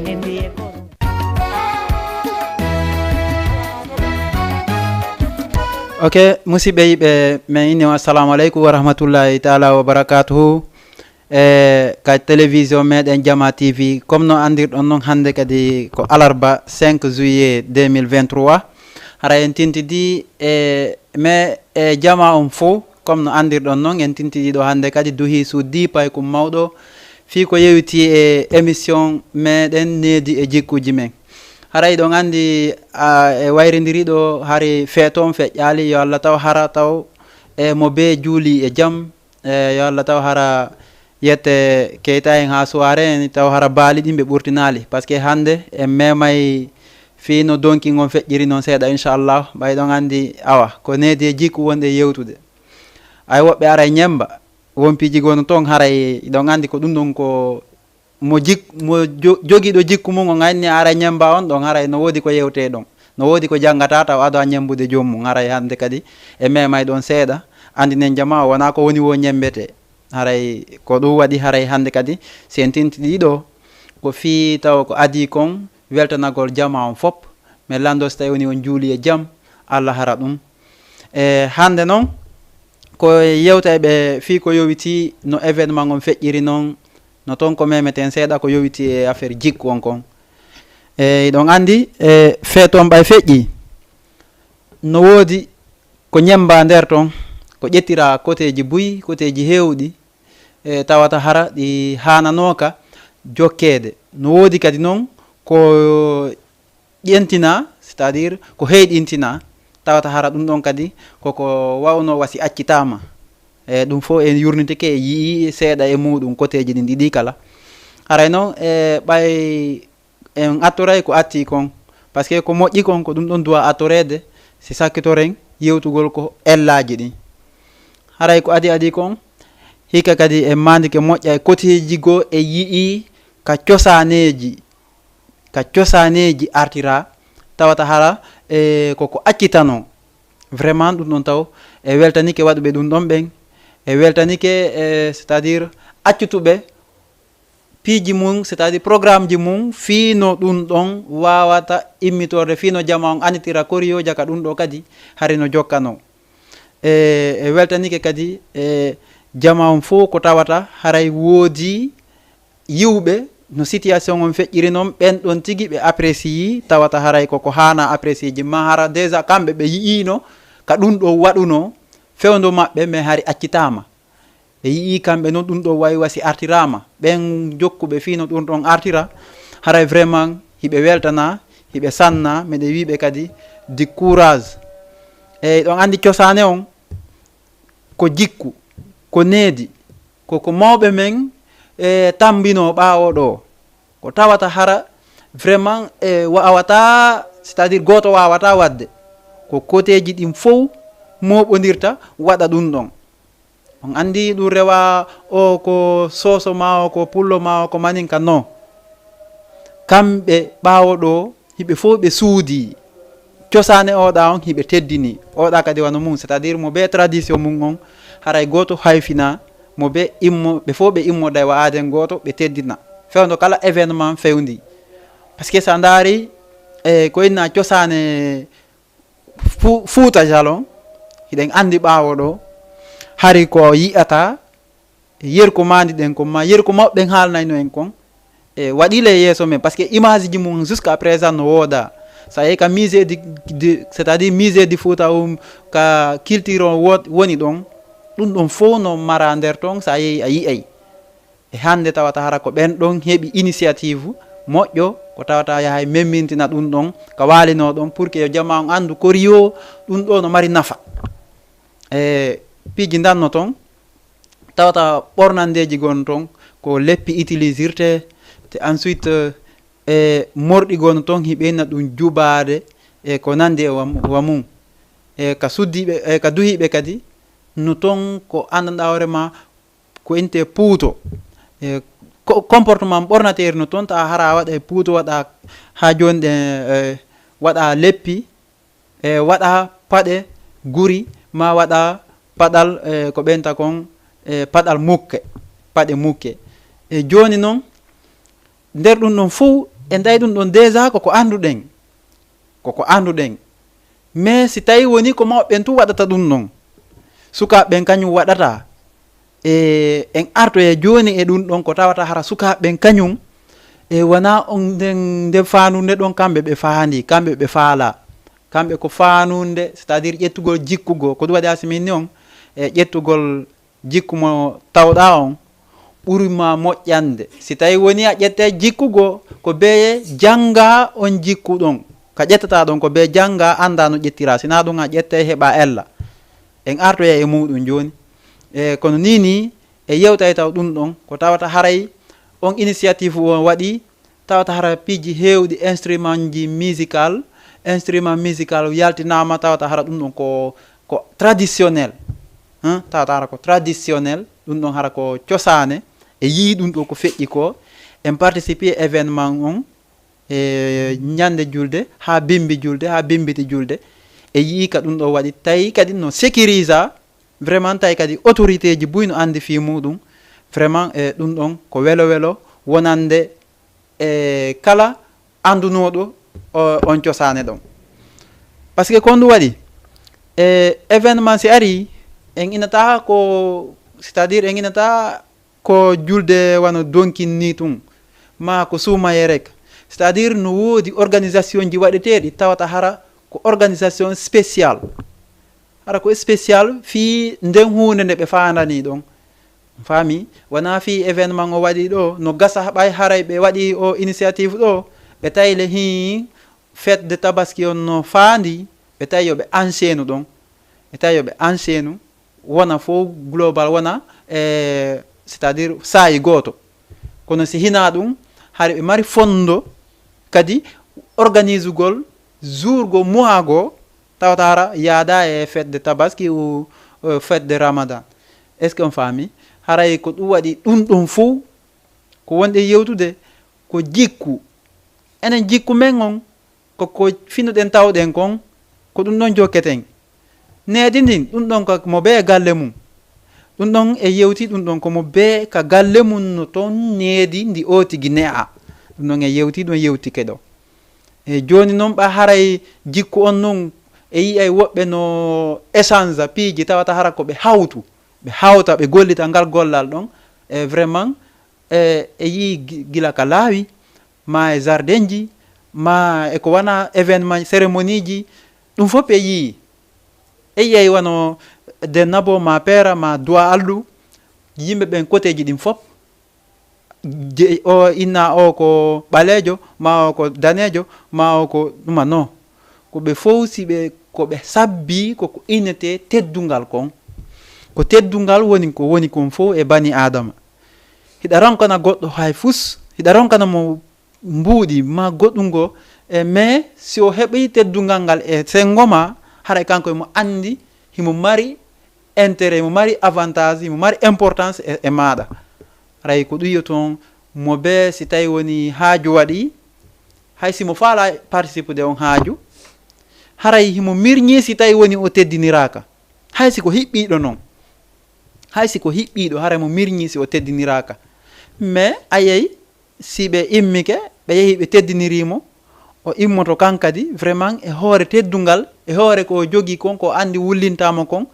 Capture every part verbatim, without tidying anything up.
Ok, musidɓe yiɓe men, inni on assalamu aleykum wa rahmatullahi taala wa barakatuhu. E ka télévision meɗen Jama T V, comme no anndirɗon noon, hannde kadi ko alarba cinq juillet deux mille vingt-trois. Hara en tintidi e me e jama on fof, comme no anndirɗon noon, en tintidi ɗo hannde kadi duhi suddi paykum mawɗo fii ko yewiti e émission meɗen needi e jikkuji men. Haray ɗon anndi, a, e wayrindiri ɗo, hari feeto on feƴƴaali, yo Allah taw hara taw e mo bee juuli e jam, e yo Allah taw hara yette Keyta en haa Suwaare en, taw hara baali ɗin ɓe ɓurtinaali. Parce que hannde en memay fii no donki ngon feƴƴiri noon seeɗa, inchallah. Ɓay ɗon anndi, awa, ko needi e jikku wonde yewtude. Ay, woɓɓe aray ñemba, won piiji gono toon, haray ɗon anndi ko ɗum ɗon ko mo jik-, mo jo-, jogiiɗo jikku mum on, aynni ara ñemba on ɗon, haray no woodi ko yewtee ɗon. No woodi ko janngata taw ado a ñembude joom mum. Haray hannde kadi e memay ɗon seeɗa, anndinen jama o wonaa ko woni wo ñembetee. Haray ko ɗum waɗi, haray hannde kadi si en tinti ɗiɗo, ko fii taw ko adii kon weltanagol jama on fop. Mais lanndo si tawi woni on juuli e jam, Allah hara ɗum. E hannde noon, ko yewtayɓe fii ko yowiti no événement on feƴƴiri noon, no toon ko memeten seeɗa ko yowiti e affaire jikku on kon. E, hiɗon anndi, e, fee toon ɓay feƴƴi, no woodi ko ñemmba nder toon, ko ƴettira koteeji buy, koteeji heewɗi, e, tawata hara ɗi haananooka jokkeede. No woodi kadi noon ko ƴentina, c'est-à-dire ko heyɗintina, tawata hara ɗum ɗon kadi koko wawno wasi accitaama. E, ɗum fof en yurnitike, e yi'i seeɗa e muuɗum koteeji ɗin ɗiɗi kala. Haray noon, e, ɓay en attoray ko atti kon, parce que ko moƴƴi kon ko ɗum ɗon duwa attoreede, si sakkitoren yewtugol ko ellaaji ɗin. Haray ko adi adi kon, hikka kadi en maandike moƴƴa e koteeji goo e yi'i ka cosaaneeji, ka cosaaneeji artira, tawata hara, e, koko accitano. Vraiment, ɗum ɗon taw, e weltanike waɗuɓe ɗum ɗon ɓen, e weltanike, e, c'est-à-dire accutuɓe piiji mum, c'est-à-dire programme ji mum, fii no ɗum ɗon wawata immitorde, fii no jama on anitira koriyooja ka ɗum ɗo kadi, hari no jokkano. E, e weltanike kadi, e, jama on fof ko tawata haray woodi yiwɓe no situation on feƴƴiri noon, ɓen ɗon tigi ɓe apprécie, tawata haray koko haana apprécie ji, ma hara déjà kamɓe ɓe yi'ino ka ɗum ɗo waɗuno fewndo maɓɓe, mais hari accitaama. Ɓe yi'i kamɓe noon ɗum ɗo wayi wasi artiraama. Ɓen jokkuɓe fii no ɗum ɗon artira, haray vraiment hiɓe weltana, hiɓe sanna, miɗe wi'ɓe kadi du courage. Eyyi, ɗon anndi cosaane on ko jikku, ko needi, ko ko mawɓe men, e, tambino ɓaawo ɗo. Ko tawata hara vraiment, e, wawata, c'est-à-dire gooto wawata waɗde. Ko koteeji ɗin fof mooɓondirta waɗa ɗum ɗon. On anndi ɗum rewa o ko soso ma o ko pullo ma o ko maninka, non. Kamɓe ɓaawo ɗo hiɓe fof ɓe suudi. Cosaane oɗa on hiɓe teddini. Oɗa kadi wano mum, c'est-à-dire mo be tradition mum on, haray gooto hayfina, mo be immo, ɓe fof ɓe immoday wa aaden gooto, ɓe teddina. Fewndo kala événement fewndi. Parce que sa ndaari, e, ko inna cosaane Fu-, Fuuta Jalon, hiɗen anndi ɓaawo ɗo, hari ko yi'ata, yeru ko maandi ɗen kon, ma yeru ko mawɓe ɓen haalnayno en kon, e, waɗi le yeeso men, parce que image ji mum jusqu'à présent no wooda. Sa yehi ka musée di, di, c'est-à-dire musée di Fuuta um, ka culture on wo-, woni ɗon, ɗum ɗon fof no mara nder ton, sa yehi a yi'ay. E hannde tawata hara ko ɓen ɗon heɓi initiative moƴƴo, ko tawata yahay memmintina ɗum ɗon, ka waalino ɗon, pour que yo jama on anndu koriyo ɗum ɗo no mari nafa. E piiji ndanno ton, tawata ɓornandeeji gon ton, ko leppi utilisirte, te ensuite, e morɗi gon ton, hiɓe inna ɗum jubaade, e ko nandi e wa, wa mum. E ka suddiiɓe, e ka duhiiɓe kadi, no ton ko anndanɗaa hoore ma, ko inte puuto. E, ko, comportement ɓornateeri no toon, tawa hara waɗa e puuto, waɗa haa jooni ɗen, e, waɗa leppi, e, waɗa paɗe guri, ma waɗa paɗal, e, ko ɓenta kon, e, paɗal mukke, paɗe mukke. E, jooni noon, nder ɗum ɗon fof, En tawi ɗum ɗon déjà ko ko annduɗen. Ko ko annduɗen. Mais si tawi woni ko mawɓe ɓen tun waɗata ɗum ɗon, sukaaɓe ɓen kañum waɗata. E en artoya jooni e ɗum ɗon ko tawata hara sukaaɓe ɓen kañum e wona on nden, nden faanunde ɗon kamɓe ɓe faandi, kamɓe ɓe faala. Kamɓe ko faanunde, c'est-à-dire ƴettugol jikkugo, ko ɗum waɗi asimin ni on, e ƴettugol jikku mo tawɗa on ɓuri ma moƴƴande. Si tawi woni a ƴetta jikkugo ko beye jannga on jikku ɗon, ka ƴettata ɗon ko beye jannga annda no ƴettira, sina ɗum a ƴetta heɓa ella. En artoya e muɗum jooni. E kono ni ni e yewtay taw ɗum ɗon ko tawata haray on initiative o waɗi, tawata hara piiji heewɗi instrument ji musical, instrument musical yaltinaama, tawata hara ɗum ɗon ko, ko traditionnel. Hein? Tawata hara ko traditionnel, ɗum ɗon hara ko cosaane. E yii ɗum ɗo ko feƴƴi ko, en participe événement on, e ñande julde, haa bimbi julde, haa bimbiti julde. E yii ka ɗum ɗo waɗi, tawi kadi no sécurisa, vraiment tawi kadi autorité ji buy no anndi fii muɗum. Vraiment, e ɗum ɗon ko welo welo wonande e kala anndunooɗo o, on cosaane ɗon. Parce que ko ɗum waɗi, e événement si ari, en inata ko, c'est-à-dire en inata ko julde wano donkin ni tun, ma ko suumaye rek. C'est-à-dire no woodi organisation ji waɗeteeɗi tawata hara ko organisation spécial. Hara ko spécial fii nden huunde nde ɓe faandani ɗon. Faami? Wona fii événement o waɗi ɗo, no gasa ɓay haray ɓe waɗi o initiative ɗo, ɓe tawi le hii fête de Tabaski on no faandi, ɓe tawi yo ɓe enchaîne ɗon. Ɓe tawi yo ɓe enchaîne, wona fof global, wona, e, c'est-à-dire saayi gooto. Kono si hinaa ɗum, hari ɓe mari fondo kadi organisugol jour go, mois go, tawata hara yaada e fête de Tabaski ou, euh, fête de Ramadan. Est-ce que on faami? Haray ko ɗum waɗi ɗum ɗum fof ko wonɗen yewtude ko jikku. Enen jikku men on, ko, ko finuɗen tawɗen kon, ko ɗum ɗon jokketen. Needi ndin, ɗum ɗon ko mo bee galle mum. Ɗum ɗon e yewti, ɗum ɗon ko mo bee ka galle mum no toon needi ndi o tigi ne'a. Ɗum ɗon e yewti, ɗum yewtike ɗo. E jooni noon, ɓa haray jikku on nun, e yi'ay woɓɓe no échange piiji, tawata hara ko ɓe hawtu, ɓe hawta, ɓe gollita ngal gollal ɗon. E vraiment, e, e yi'i gi-, gila ka laawi, ma e jardin ji, ma e ko wana événement, cérémonie ji, ɗum fof e yi'i. E yi'ay wano de nabo, ma peera, ma duwa allu, yimɓe ɓen koteeji ɗin fof. Je-, o inna o ko ɓaleejo, ma o ko daneejo, ma o ko ɗuma no. Ko ɓe fof si ɓe, ko ɓe sabbi ko, ko innete teddungal kon. Ko teddungal woni ko woni kon fof e bani Aadama. Hiɗa ronkana goɗɗo hay fus, hiɗa ronkana mo mbuuɗi ma goɗɗum ngo, e mais si o heɓi teddungal ngal e senngo ma, haray kanko emo anndi himo mari intérêt, himo mari avantage, himo mari importance e, e maaɗa. Haray ko ɗum yo toon mo bee si tawi woni haaju waɗi, hay si mo faala participude on haaju, haray himo mirñi si tawi woni o teddiniraaka. Hay si ko hiɓɓiiɗo noon, hay si ko hiɓɓiiɗo, haray mo mirñi si o teddiniraaka. Mais a yehi, si ɓe immike, ɓe yehi ɓe teddinirii mo, o immoto kan kadi, vraiment, e hoore teddungal, e hoore ko o jogii kon, ko o anndi wullintaa mo kon,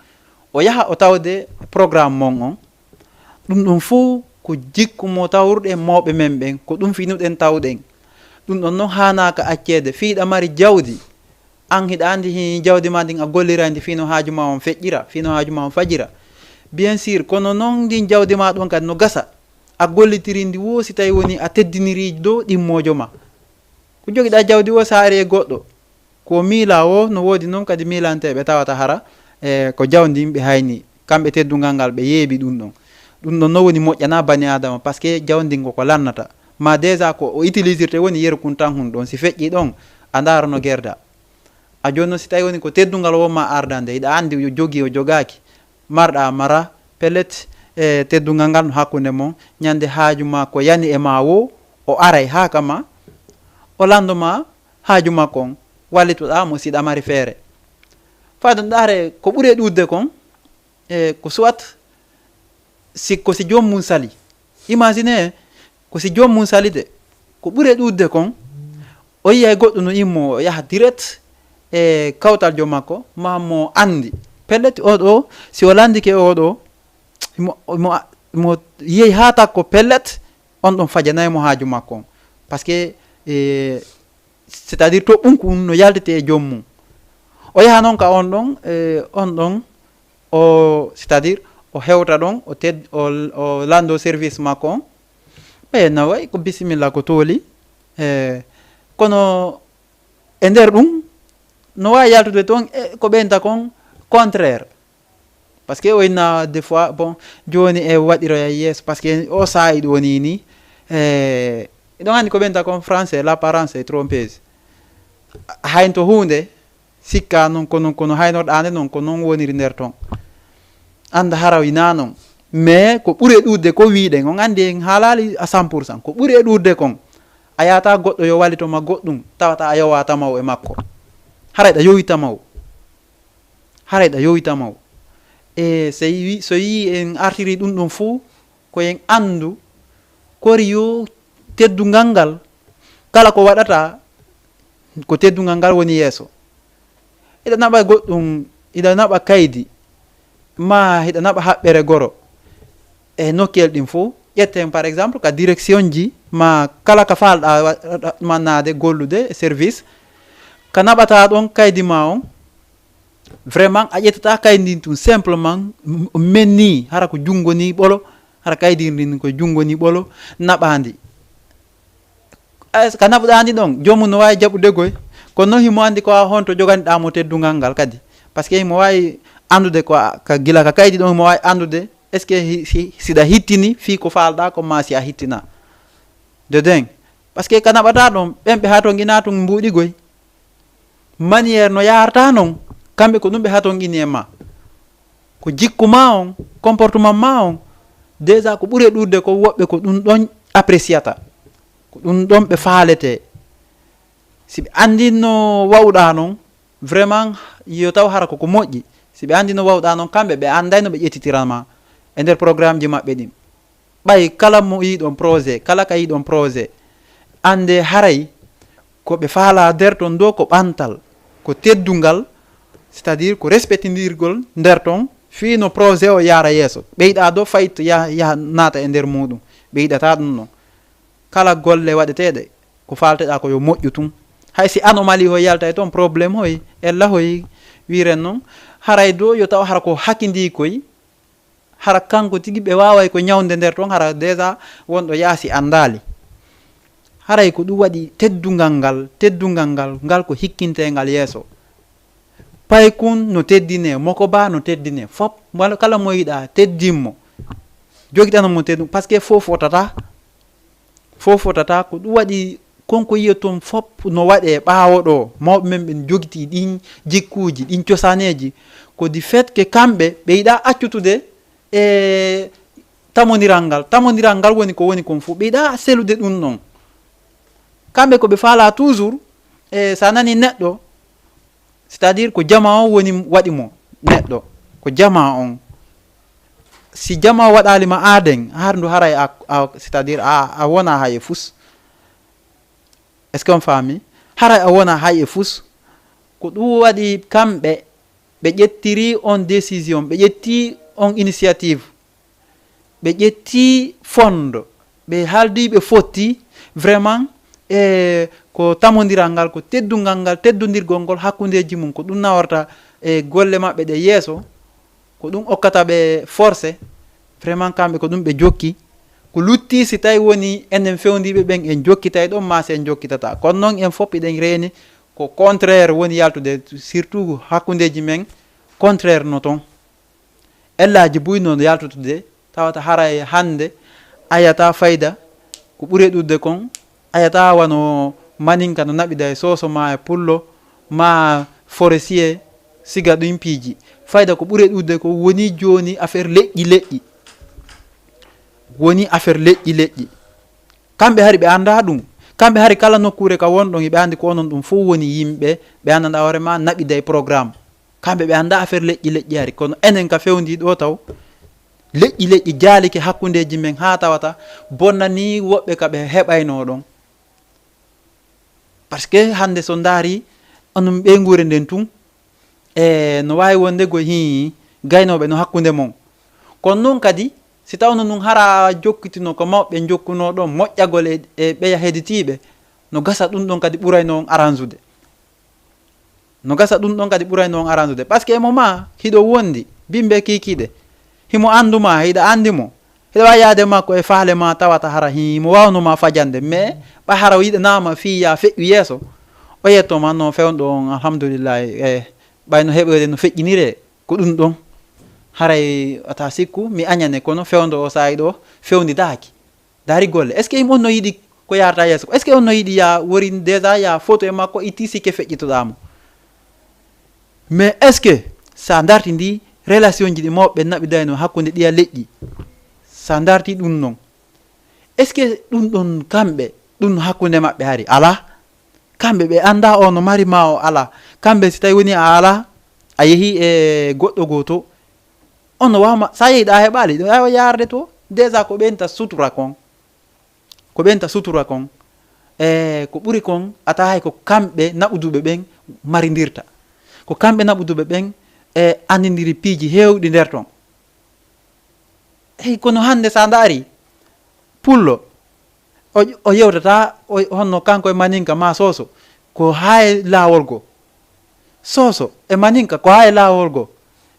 o yaha o tawde programme mon on. Ɗum ɗum fof ko jikku mo tawruɗen mawɓe men ɓen, ko ɗum finuɗen tawɗen. Ɗum ɗon noon haanaaka acceede. Fii hiɗa mari jawdi, aan hiɗa anndi hi jawdi ma ndin a golliray ndi fii no haaju ma on feƴƴira, fii no haaju ma on fajira. Bien sûr, kono noon ndin jawdi ma ɗon kadi no gasa. A gollitiri ndi wo si tawi woni a teddiniri ɗo ɗimmoojo ma. Ko jogiɗaa jawdi wo si a ari e goɗɗo. Ko miila wo no woodi noon kadi miilanteeɓe tawata hara, e, ko jawdi ndin ɓe hayni. Kamɓe teddungal ngal ɓe yeebi ɗum ɗon. Ɗum ɗon no woni moƴƴana bani Aadama, parce que jawdi ndin ko ko lannata. Ma déjà ko o utilisirte woni yeru kun tan hun ɗon. Si feƴƴi ɗon, a ndaara no gerda. A jooni noon si tawi woni ko teddungal wo ma ardande, hiɗa anndi o jogii o jogaaki. Marɗa mara, pellet, e teddungal ngal no hakkunde mon, ñande haaju ma ko yani e ma wo, o aray haa ka ma, o lanndo ma haaju makko on, wallitoɗaa mo si ɗa mari feere. Fayda ndaare ko ɓuri e ɗuuɗde kon, e ko soit si, ko si joom mum sali. Imagine ko si joom mum sali de, ko ɓuri e ɗuuɗde kon, O yiyay goɗɗo no immo o yaha direct e kawtal joom makko, ma mo anndi. Pellet, oɗo, si o lanndike oɗo, mo, mo, mo yiyay haa takko pellet, on ɗon fajanay mo haaju makko on. Parce que, e, c'est-à-dire to ɓunku un no yaltete e joom mum. O yaha noon ka on ɗon, e, on ɗon, o, c'est-à-dire o hewta ɗon, o ted-, o, o lanndo service makko on. Ɓe na wayi ko bisimilla ko tooli. E, kono e nder ɗum, no waawi yaltude toon, e, ko ɓeynta kon contraire. Parce que o inna des fois, bon, jooni e waɗiroya yeeso, parce que o saa'i ɗo ni ni, e, ɗon anndi ko ɓeynta kon français, l'apparence est trompeuse. Hayn to huunde, sikka noon, kono, kono haynorɗaa nde noon, ko noon woniri nder toon. Annda hara ina noon. Mais ko ɓuri e ɗuuɗde ko wiiɗen, on anndi en haalaali à cent pour cent. Ko ɓuri e ɗuuɗde kon, a yahata goɗɗo yo wallito ma goɗɗum, tawata a yowaatama o e makko. Haray ɗa yowitama o. Haray ɗa yowitama o. E so yi-, so yii en artiri ɗum ɗum fuu, ko en anndu kori yo teddungal ngal, kala ko waɗata, ko teddungal ngal woni yeeso. Hiɗa naɓa goɗɗum, hiɗa naɓa kaydi, ma hiɗa naɓa haɓɓere goro. E nokkel ɗin fof, ƴetten par exemple ka direction ji, ma kala ka faalɗa wa-, waɗanaade gollude e service, ka naɓata ɗon kaydi ma on, vraiment a ƴettata kaydi ndin tun simplement, m-, menni, hara ko junngo ni ɓolo, hara kaydi ndin ko junngo ni ɓolo, naɓandi. Ay, ka naɓuɗaa ndi ɗon, joomum no waawi jaɓude goy. Kono noon himo anndi ko a honto joganiɗaa mo teddungal ngal kadi. Parce que himo waawi anndude ko a, ka gila ka kaydi ɗon, himo waawi anndude est-ce que hi-, si, siɗa hittini fii ko faalɗaa ko maa si a hittinaa. De den. Parce que ka naɓataa ɗon, ɓen ɓe hatonginaa tun mbuuɗi goy. Manière no yaharta non, kamɓe ko ɗum ɓe hatonginii e ma. Ko jikku ma on, comportement ma on, déjà ko ɓuri e ɗuuɗde ko woɓɓe ko ɗum ɗon appréciata. Ko ɗum ɗon ɓe faalete. Si ɓe anndii no wawɗaa non, vraiment, yo taw hara ko ko moƴƴi. Si ɓe anndii no wawɗaa non, kamɓe ɓe annday no ɓe ƴettitira ma e nder programme ji maɓɓe ɗin. Ɓay kala mo yiɗon projet, kala ka yiɗon projet, annde haray ko ɓe faalaa nder ton ɗo ko ɓantal, ko teddungal, c'est-à-dire ko respectindirgol nder ton, fii no projet o yaara yeeso. Ɓeyɗa ɗo fayit ya-, yaha naata e nder muuɗum. Ɓe yiɗata ɗum non. Kala golle waɗeteeɗe, ko faalteɗaa ko yo moƴƴu tun. Hay si anomalie hoy yalta e ton, problème hoy, ella hoy, wiren non, haray do yo taw hara ko hakindii koy, hara kanko tigi ɓe waaway ko ñawnde nder ton, hara déjà wonɗo yaasi anndaali. Haray ko ɗum waɗi teddungal ngal, teddungal ngal, ngal ko hikkinteengal yeeso. Paykun no teddinee, Mokoba no teddinee, fop, wala kala mo yiɗaa, teddin mo. Jogitana mo teddun, parce que fof fotata. Fof fotata, ko ɗum waɗi kon ko yiya toon fop no waɗee ɓaawo ɗo. Mawɓe men ɓen jogitii ɗin jikkuuji, ɗin cosaneeji. Ko du fait que kamɓe ɓe yiɗaa accutude e tamondiral ngal. Tamondiral ngal woni ko woni kon fof. Ɓe yiɗaa selude ɗum ɗon. Kamɓe ko ɓe faalaa toujours, e so a nanii neɗɗo, c'est-à-dire ko jamaa on woni waɗi mo neɗɗo, ko jamaa on. Si jamaa waɗaali ma aaden, har ndu haray a, a, c'est-à-dire a, a wona hay e fus. Est-ce que on faami? Haray a wona hay e fus. Ko ɗum waɗi kamɓe, ɓe ƴettiri on décision, ɓe ƴetti on initiative. Ɓe ƴetti fondo, ɓe haaldi, ɓe fotti vraiment, e ko tamondiral ngal, ko teddungal ngal, teddondirgol ngol hakkundeeji mum, ko ɗum nawarta e golle maɓɓe ɗe yeeso, ko ɗum okkata ɓe force. Vraiment, kamɓe ko ɗum ɓe jokki. Ko lutti, si tawi woni enen fewndiiɓe ɓen en jokkitay ɗon, maa si en jokkitata. Kono noon, en fof eɗen reeni ko contraire woni yaltude, surtout hakkundeeji men, contraire no toon. Ellaaji buy no yaltude, tawata haray hannde ayata fayda, ko ɓuri e ɗuuɗde kon, ayata wano maninka no naɓida e soso ma e pullo ma forestier, siga ɗin piiji. Fayda ko ɓuri e ɗuuɗde ko woni jooni affaire leƴƴi leƴƴi. Woni affaire leƴƴi leƴƴi. Kamɓe hari ɓe anndaa ɗum. Kamɓe hari kala nokkuure ka wonɗon, ɓe anndi ko onon ɗum fof woni yimɓe, ɓe anndanɗaa hoore ma naɓida e programme. Kamɓe ɓe anndaa affaire leƴƴi leƴƴi hari, kono enen ka fewndii ɗo taw, leƴƴi leƴƴi jaalike hakkundeeji men haa tawata bonnanii woɓɓe ka ɓe heɓaynoo ɗon. Parce que hannde so ndaari onon ɓeynguure nden tun, e no waawi wonde go hii gaynooɓe no hakkunde mon. Kono noon kadi, si tawno nun hara jokkitino ko mawɓe jokkunoo ɗon moƴƴagol e, e ɓeya heditiiɓe, no gasa ɗum ɗon kadi ɓurayno on aransude. No gasa ɗum ɗon kadi ɓurayno on aransude. Parce que mo ma, hiɗo wondi, bimbe kiikiiɗe. Himo anndu ma, hiɗa anndi mo. Hiɗa waawi yaade makko e faale ma tawata hara himo waawno ma fajande. Mais ɓa hara o yiɗanaama fii yaa feƴƴu yeeso. O yetto ma no fewndo on, alhamdulillahi, e ɓayno heɓoyde no feƴƴiniree. Ko ɗum ɗon. Haray ata sikku, mi añane, kono fewndo o saa'i ɗo, fewndidaaki. Dari golle. Est-ce que on no yiɗi ko yarata yeeso ko? Est-ce que on no yiɗi ya wori déjà ya photo e makko, itti sikke feƴƴitoɗaa mo? Mais est-ce que sa darti ndi relation ji ɗi mawɓe naɓidayno hakkunde ɗiya leƴƴi, sa darti ɗum non, est-ce que ɗum ɗon kamɓe, ɗum hakkunde maɓɓe hari? Alaa. Kamɓe ɓe annda o no mari ma o alaa. Kamɓe si tawi woni a alaa, a yehi e goɗɗo goo to, on no waawma, sa yehi ɗa heɓaali, ɗo yaawa yaarde to. Déjà ko ɓenta sutura kon. Ko ɓenta sutura kon. E ko ɓuri kon, ata hay ko kamɓe naɓuduɓe ɓen marindirta. Ko kamɓe naɓuduɓe ɓen e anndindiri piiji heewɗi nder ton. Hey, kono hannde sa ndaari, pullo, o, o yewtata, o, honno kanko e maninka ma soso, ko haa e laawol go. Soso e maninka ko haa e laawol go.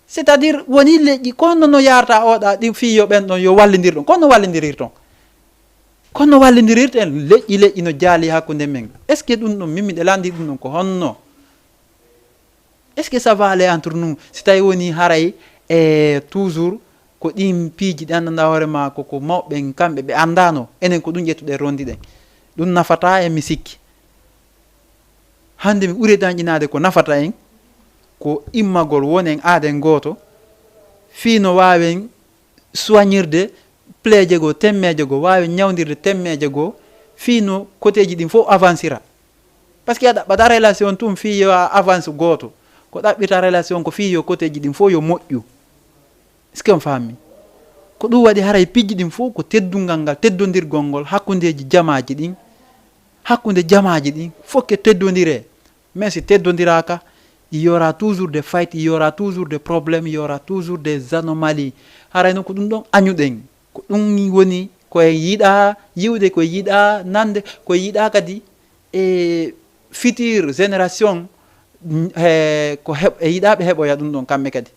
C'est-à-dire, woni leƴƴi, ko honno no yaarata oɗa ɗi fii yo ɓen ɗon, yo wallindir ɗon. Ko honno wallindirir ton? Ko honno wallindirirten leƴƴi, leƴƴi no jaali hakkunde men? Est-ce que ɗum ɗon, min miɗe lanndi ɗum ɗon ko honno? Est-ce que ça va aller entre nous? Si tawi woni haray e toujours ko ɗin piiji ɗi anndanɗaa hoore ma, ko, ko mawɓe ɓen kamɓe ɓe anndaano, enen ko ɗum ƴettuɗen rondiɗen. Ɗum nafata en, mi sikki. Hannde mi ɓuri dañƴinaade ko nafata en, ko immagol wonen aaden gooto, fii no waawen soignirde pleeje goo, temmeeje goo, waawen ñawndirde temmeeje goo, fii no koteeji ɗin fof avancira. Parce que a ɗaɓɓata relation tun fii yo a avance gooto. Ko ɗaɓɓirta relation ko fii yo koteeji ɗin fof yo moƴƴu. Est-ce que on faami? Ko ɗum waɗi haray piiji ɗin fof ko teddungal ngal, teddondirgol ngol hakkundeeji jamaaji ɗin, hakkunde jamaaji ɗin, fof ke teddondire. Mais si teddondiraaka, il y aura toujours des fights, il y aura toujours des problèmes, il y aura toujours des anomalies. Haray noon ko ɗum ɗon añuɗen. Ko ɗum woni ko en yiɗaa yiwde, ko en yiɗaa nande, ko en yiɗaa kadi e future génération, mm, he, ko heɓ-, e yiɗaa ɓe heɓoya ɗum ɗon kamɓe kadi.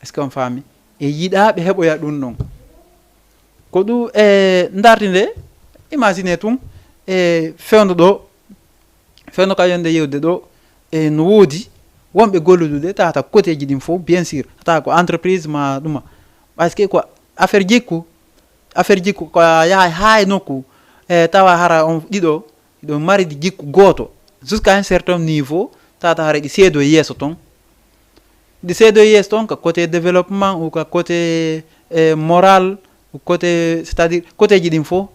Est-ce que on faami? E yiɗaa ɓe heɓoya ɗum ɗon. Ko ɗum e ndarti nde, imagine tun, e fewndo ɗo, fewndo ka yonde yewde ɗo, e no woodi wonɓe golludude tata koteeji ɗin fof, bien sûr, ata ko entreprise ma ɗuma. Parce que ko affaire jikku, affaire jikku ko a yahay haa e nokku, e tawa hara on ɗiɗo, ɗo mari jikku gooto, jusqu'à un certain niveau, tata hara ɗi seedo yeeso ton. Ɗi seedo yeeso ton ka côté développement ou ka côté, eh, moral, ou côté, c'est-à-dire, côté ji ɗin fof,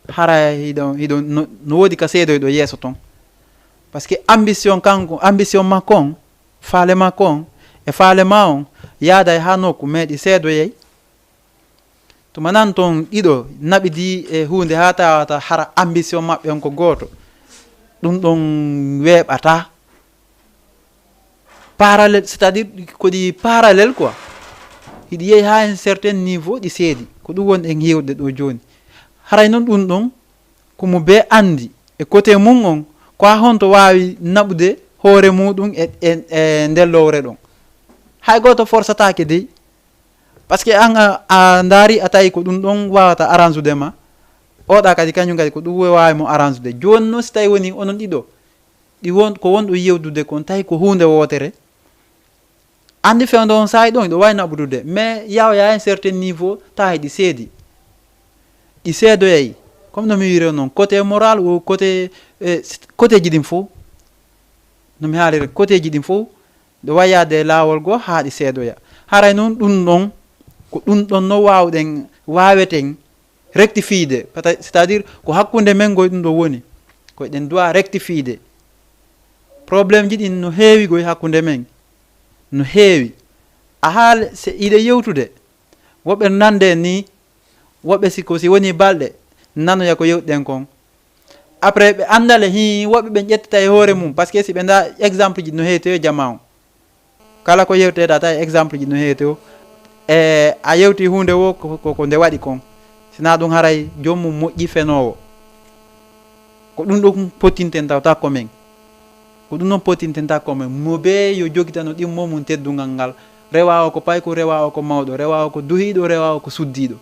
hara hiɗon, hiɗon, no, no woodi ka seedoyɗo yeeso ton. Parce que ambition kanko, ambition makko on, faale makko on, e faale ma on, yaaday haa nokku, mais ɗi seedoyay. Tuma nan ton ɗiɗo naɓidi e huunde haa tawata hara ambition maɓɓe on ko gooto, ɗum ɗon weeɓata. Parallèle, c'est-à-dire ko ɗi parallèle quoi. Hiɗi yehi haa un certain niveau, ɗi seedi. Ko ɗum woni en yewde ɗo jooni. Haray noon ɗum ɗon, ko mo bee anndi e côté mum on, ko haa honto waawi naɓude hoore muɗum e, e, e nder lowre ɗon. Hay gooto forsataake dey. Parce que an a, a ndaari, a tawi ko ɗum ɗon waawata aransude ma. Oɗa kadi, kañum kadi ko ɗum waawi mo aransude. Jooni noon, si tawi woni onon ɗiɗo, ɗi won, ko wonɗo yewdude kon, tawi ko huunde wootere. Anndi fewndo on saa'i ɗon, ɗo waawi naɓudude. Mais yaw yaa un certain niveau, tawi ɗi seedi. Ɗi seedoyay. Comme no mi wiiri noon, côté moral ou côté, eh, côté ji ɗin fof. No mi haaliri, côté ji ɗin fof, ɗo waawi yaade e laawol goo haa ɗi seedoya. Haray noon ɗum ɗon, ko ɗum ɗon no waawɗen, waaweten rectifiede. Pata-, c'est-à-dire, ko hakkunde men ngoy ɗum ɗo woni. Ko eɗen duwa rectifiede. Problème ji ɗin no heewi goy hakkunde men. No heewi. A haal-, se iɗe yewtude. Woɓɓe nande ni, woɓɓe si ko si woni balɗe, nanoya ko yewtuɗen kon. Après ɓe anndale hi woɓɓe ɓen ƴettata e hoore mum, parce que si ɓe nda exemple ji no heewi tewe jama on. Kala ko yewteɗa tawi exemple ji no heewi tewo. E a yewti huunde wo ko, ko, ko nde waɗi kon. Sina ɗum haray joom mum moƴƴi fenoowo. Ko ɗum ɗum potinten tawta ko men. Ko ɗum ɗon potinten ta ko men. Mo bee yo jogitano ɗimmo mum teddungal ngal. Rewa o ko payko, rewa o ko mawɗo, rewa o ko duhiiɗo, rewa o ko suddiiɗo.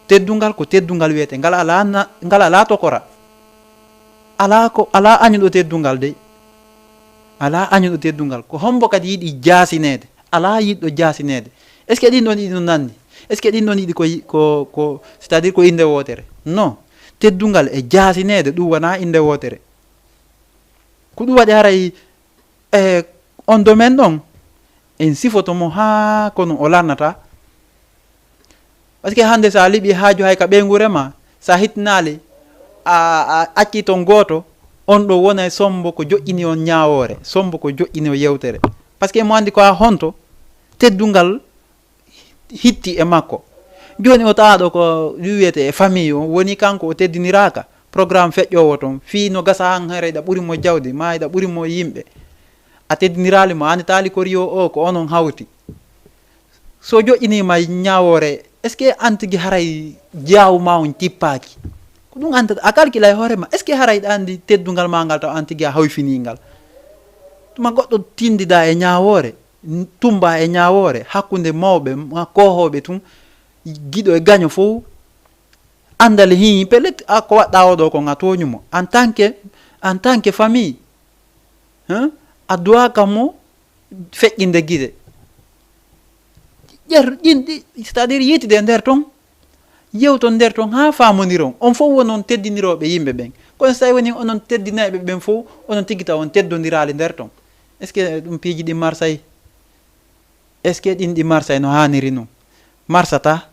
Teddungal ko teddungal wiyete. Ngal alaa na-, ngal alaa tokora. Alaa ko, alaa añuɗo teddungal dey. Alaa añuɗo teddungal. Ko hombo kadi yiɗi jaasineede? Alaa yiɗɗo jaasineede. Est-ce que ɗin ɗon yiɗi no nanndi? Est-ce que ɗin ɗon yiɗi ko yi-, ko, ko, c'est-à-dire ko innde wootere? Non. Teddungal e jaasineede ɗum wonaa innde wootere. Ko ɗum waɗi haray, e, on domaine ɗon, en sifoto mo haa kono o lannata. Parce que hannde so a liɓi haaju hay ka ɓeynguure ma, so a hittinaali, a, a accii ton gooto, on ɗo wona e sombo ko joƴƴini on ñaawoore, sombo ko joƴƴini o yewtere. Parce que mo anndi ko a honto, teddungal hitti e makko. Jooni o tawa ɗo ko ɗum wiyete e famille o, woni kanko o teddiniraaka. Programme feƴƴoowo ton, fii no gasa han hara iɗa ɓuri mo jawdi, ma iɗa ɓuri mo yimɓe. A teddiniraali mo, a annitaali ko riyo o, ko onon hawti. So joƴƴiniima ñaawoore, est-ce que an tigi haray jaawu ma on tippaaki? Ko ɗum an tata, a calcula e hoore ma, est-ce que haray ɗa anndi teddungal ma ngal taw an tigi a hoyfinii ngal? Tuma goɗɗo tindida e ñaawoore, n-, tumba e ñaawoore, hakkunde mawɓe, ma koohooɓe tun, giɗo e gaño fof, anndale hii, peut-être a ko waɗɗa oɗo kon a tooñu mo. En tant que, en tant que famille, hein, a duwaaka mo feƴƴinde gite. Ƴer-, ƴin-, ɗi-, c'est-à-dire yiitide e nder ton, yewton nder ton haa faamondiron. On fof wonon teddinirooɓe yimɓe ɓen. Kono so tawi woni onon teddinayɓe ɓen fof, onon tigi taw on teddondiraali nder ton. Est-ce que ɗum piiji ɗi marsay? Est-ce que ɗin ɗi marsay no haaniri nun? Marsata.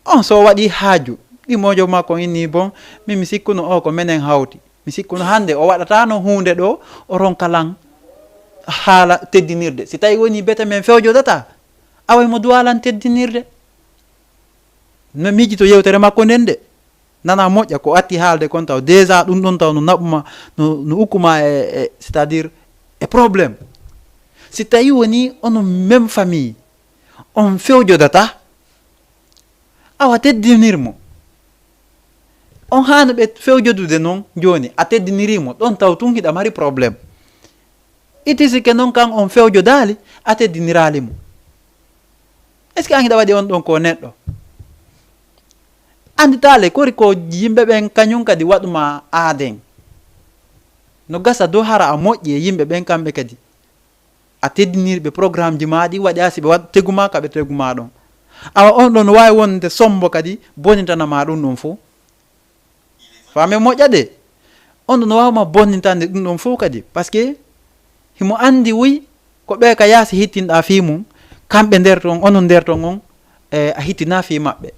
On so waɗi haaju, ɗi mojo makko inni, bon, min mi sikkuno o ko menen hawti. Mi sikkuno hannde o waɗatano huunde ɗo, o ronka lan haala teddinirde. Si tawi woni bete men fewjodata, away mo duwa lan teddinirde. No miijito yewtere makko nden de. Nana moƴƴa ko atti haalde kon taw. Déjà ɗum ɗon taw no naɓuma, no, no ukkuma e, e, c'est-à-dire e problème. Si tawi woni onon même famille, on fewjodata, awa teddinir mo. On haani ɓe fewjodude non jooni, a teddiniri mo, ɗon taw tun hiɗa mari problème. Itisike non kan on fewjodaali, a teddiniraali mo. Est-ce que an hiɗa waɗi on ɗon ko neɗɗo? Annditaale kori ko yimɓe ɓen kañum kadi waɗuma aaden. No gasa dow hara a moƴƴi e yimɓe ɓen kamɓe kadi. A teddiniri ɓe programme ji maa ɗi waɗi a si ɓe waɗ-, teguma ka ɓe teguma ɗon. Awa on ɗon no waawi wonde sombo kadi bonitana ma ɗum ɗon fof. Faame moƴƴa de. On ɗon no waawma bonnitande ɗum ɗon fof kadi. Parce que himo anndi wuy ko ɓe ka yaasi hittinɗa fii mum, kamɓe nder ton, onon nder ton on, e, a hittina fii maɓɓe.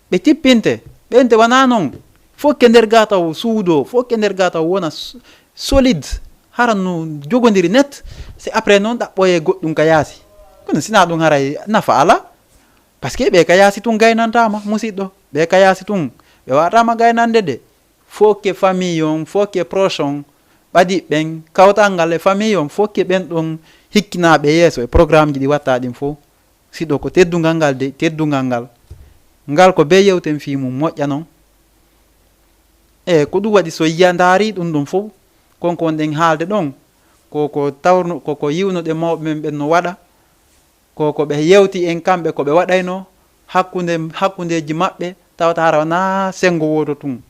Ɓe tippinte, ɓe nte wanaa non. Fof ke nder gaa taw suudo, fof ke nder gaa taw wona s-, solide. Hara no jogondiri net, c'est après non ɗaɓɓoye goɗɗum ka yaasi. Kono sina ɗum haray nafa ala. Parce que ɓe ka yaasi tun gaynantaama, musiɗɗo. Ɓe ka yaasi tun, ɓe waataama gaynande de. Fof ke famille on, fof ke proche on, ɓadi ɓen, kawtal ngal e famille on, fof ke ɓen ɗon hikkinaaɓe yeeso e programme ji ɗi watta ɗin fof. Siɗo ko teddungal ngal de, teddungal ngal. Ngal ko be yewten fii mum moƴƴa non. E ko ɗum waɗi so yiya ndaari ɗum ɗum fof, kon ko wonɗen haalde ɗon, ko, ko tawno, ko, ko yiwnoɗen mawɓe men ɓen no waɗa, ko, ko ɓe yewti en kamɓe ko ɓe waɗayno hakkunde, hakkundeeji maɓɓe, tawata hara wonaa senngo wooto tun,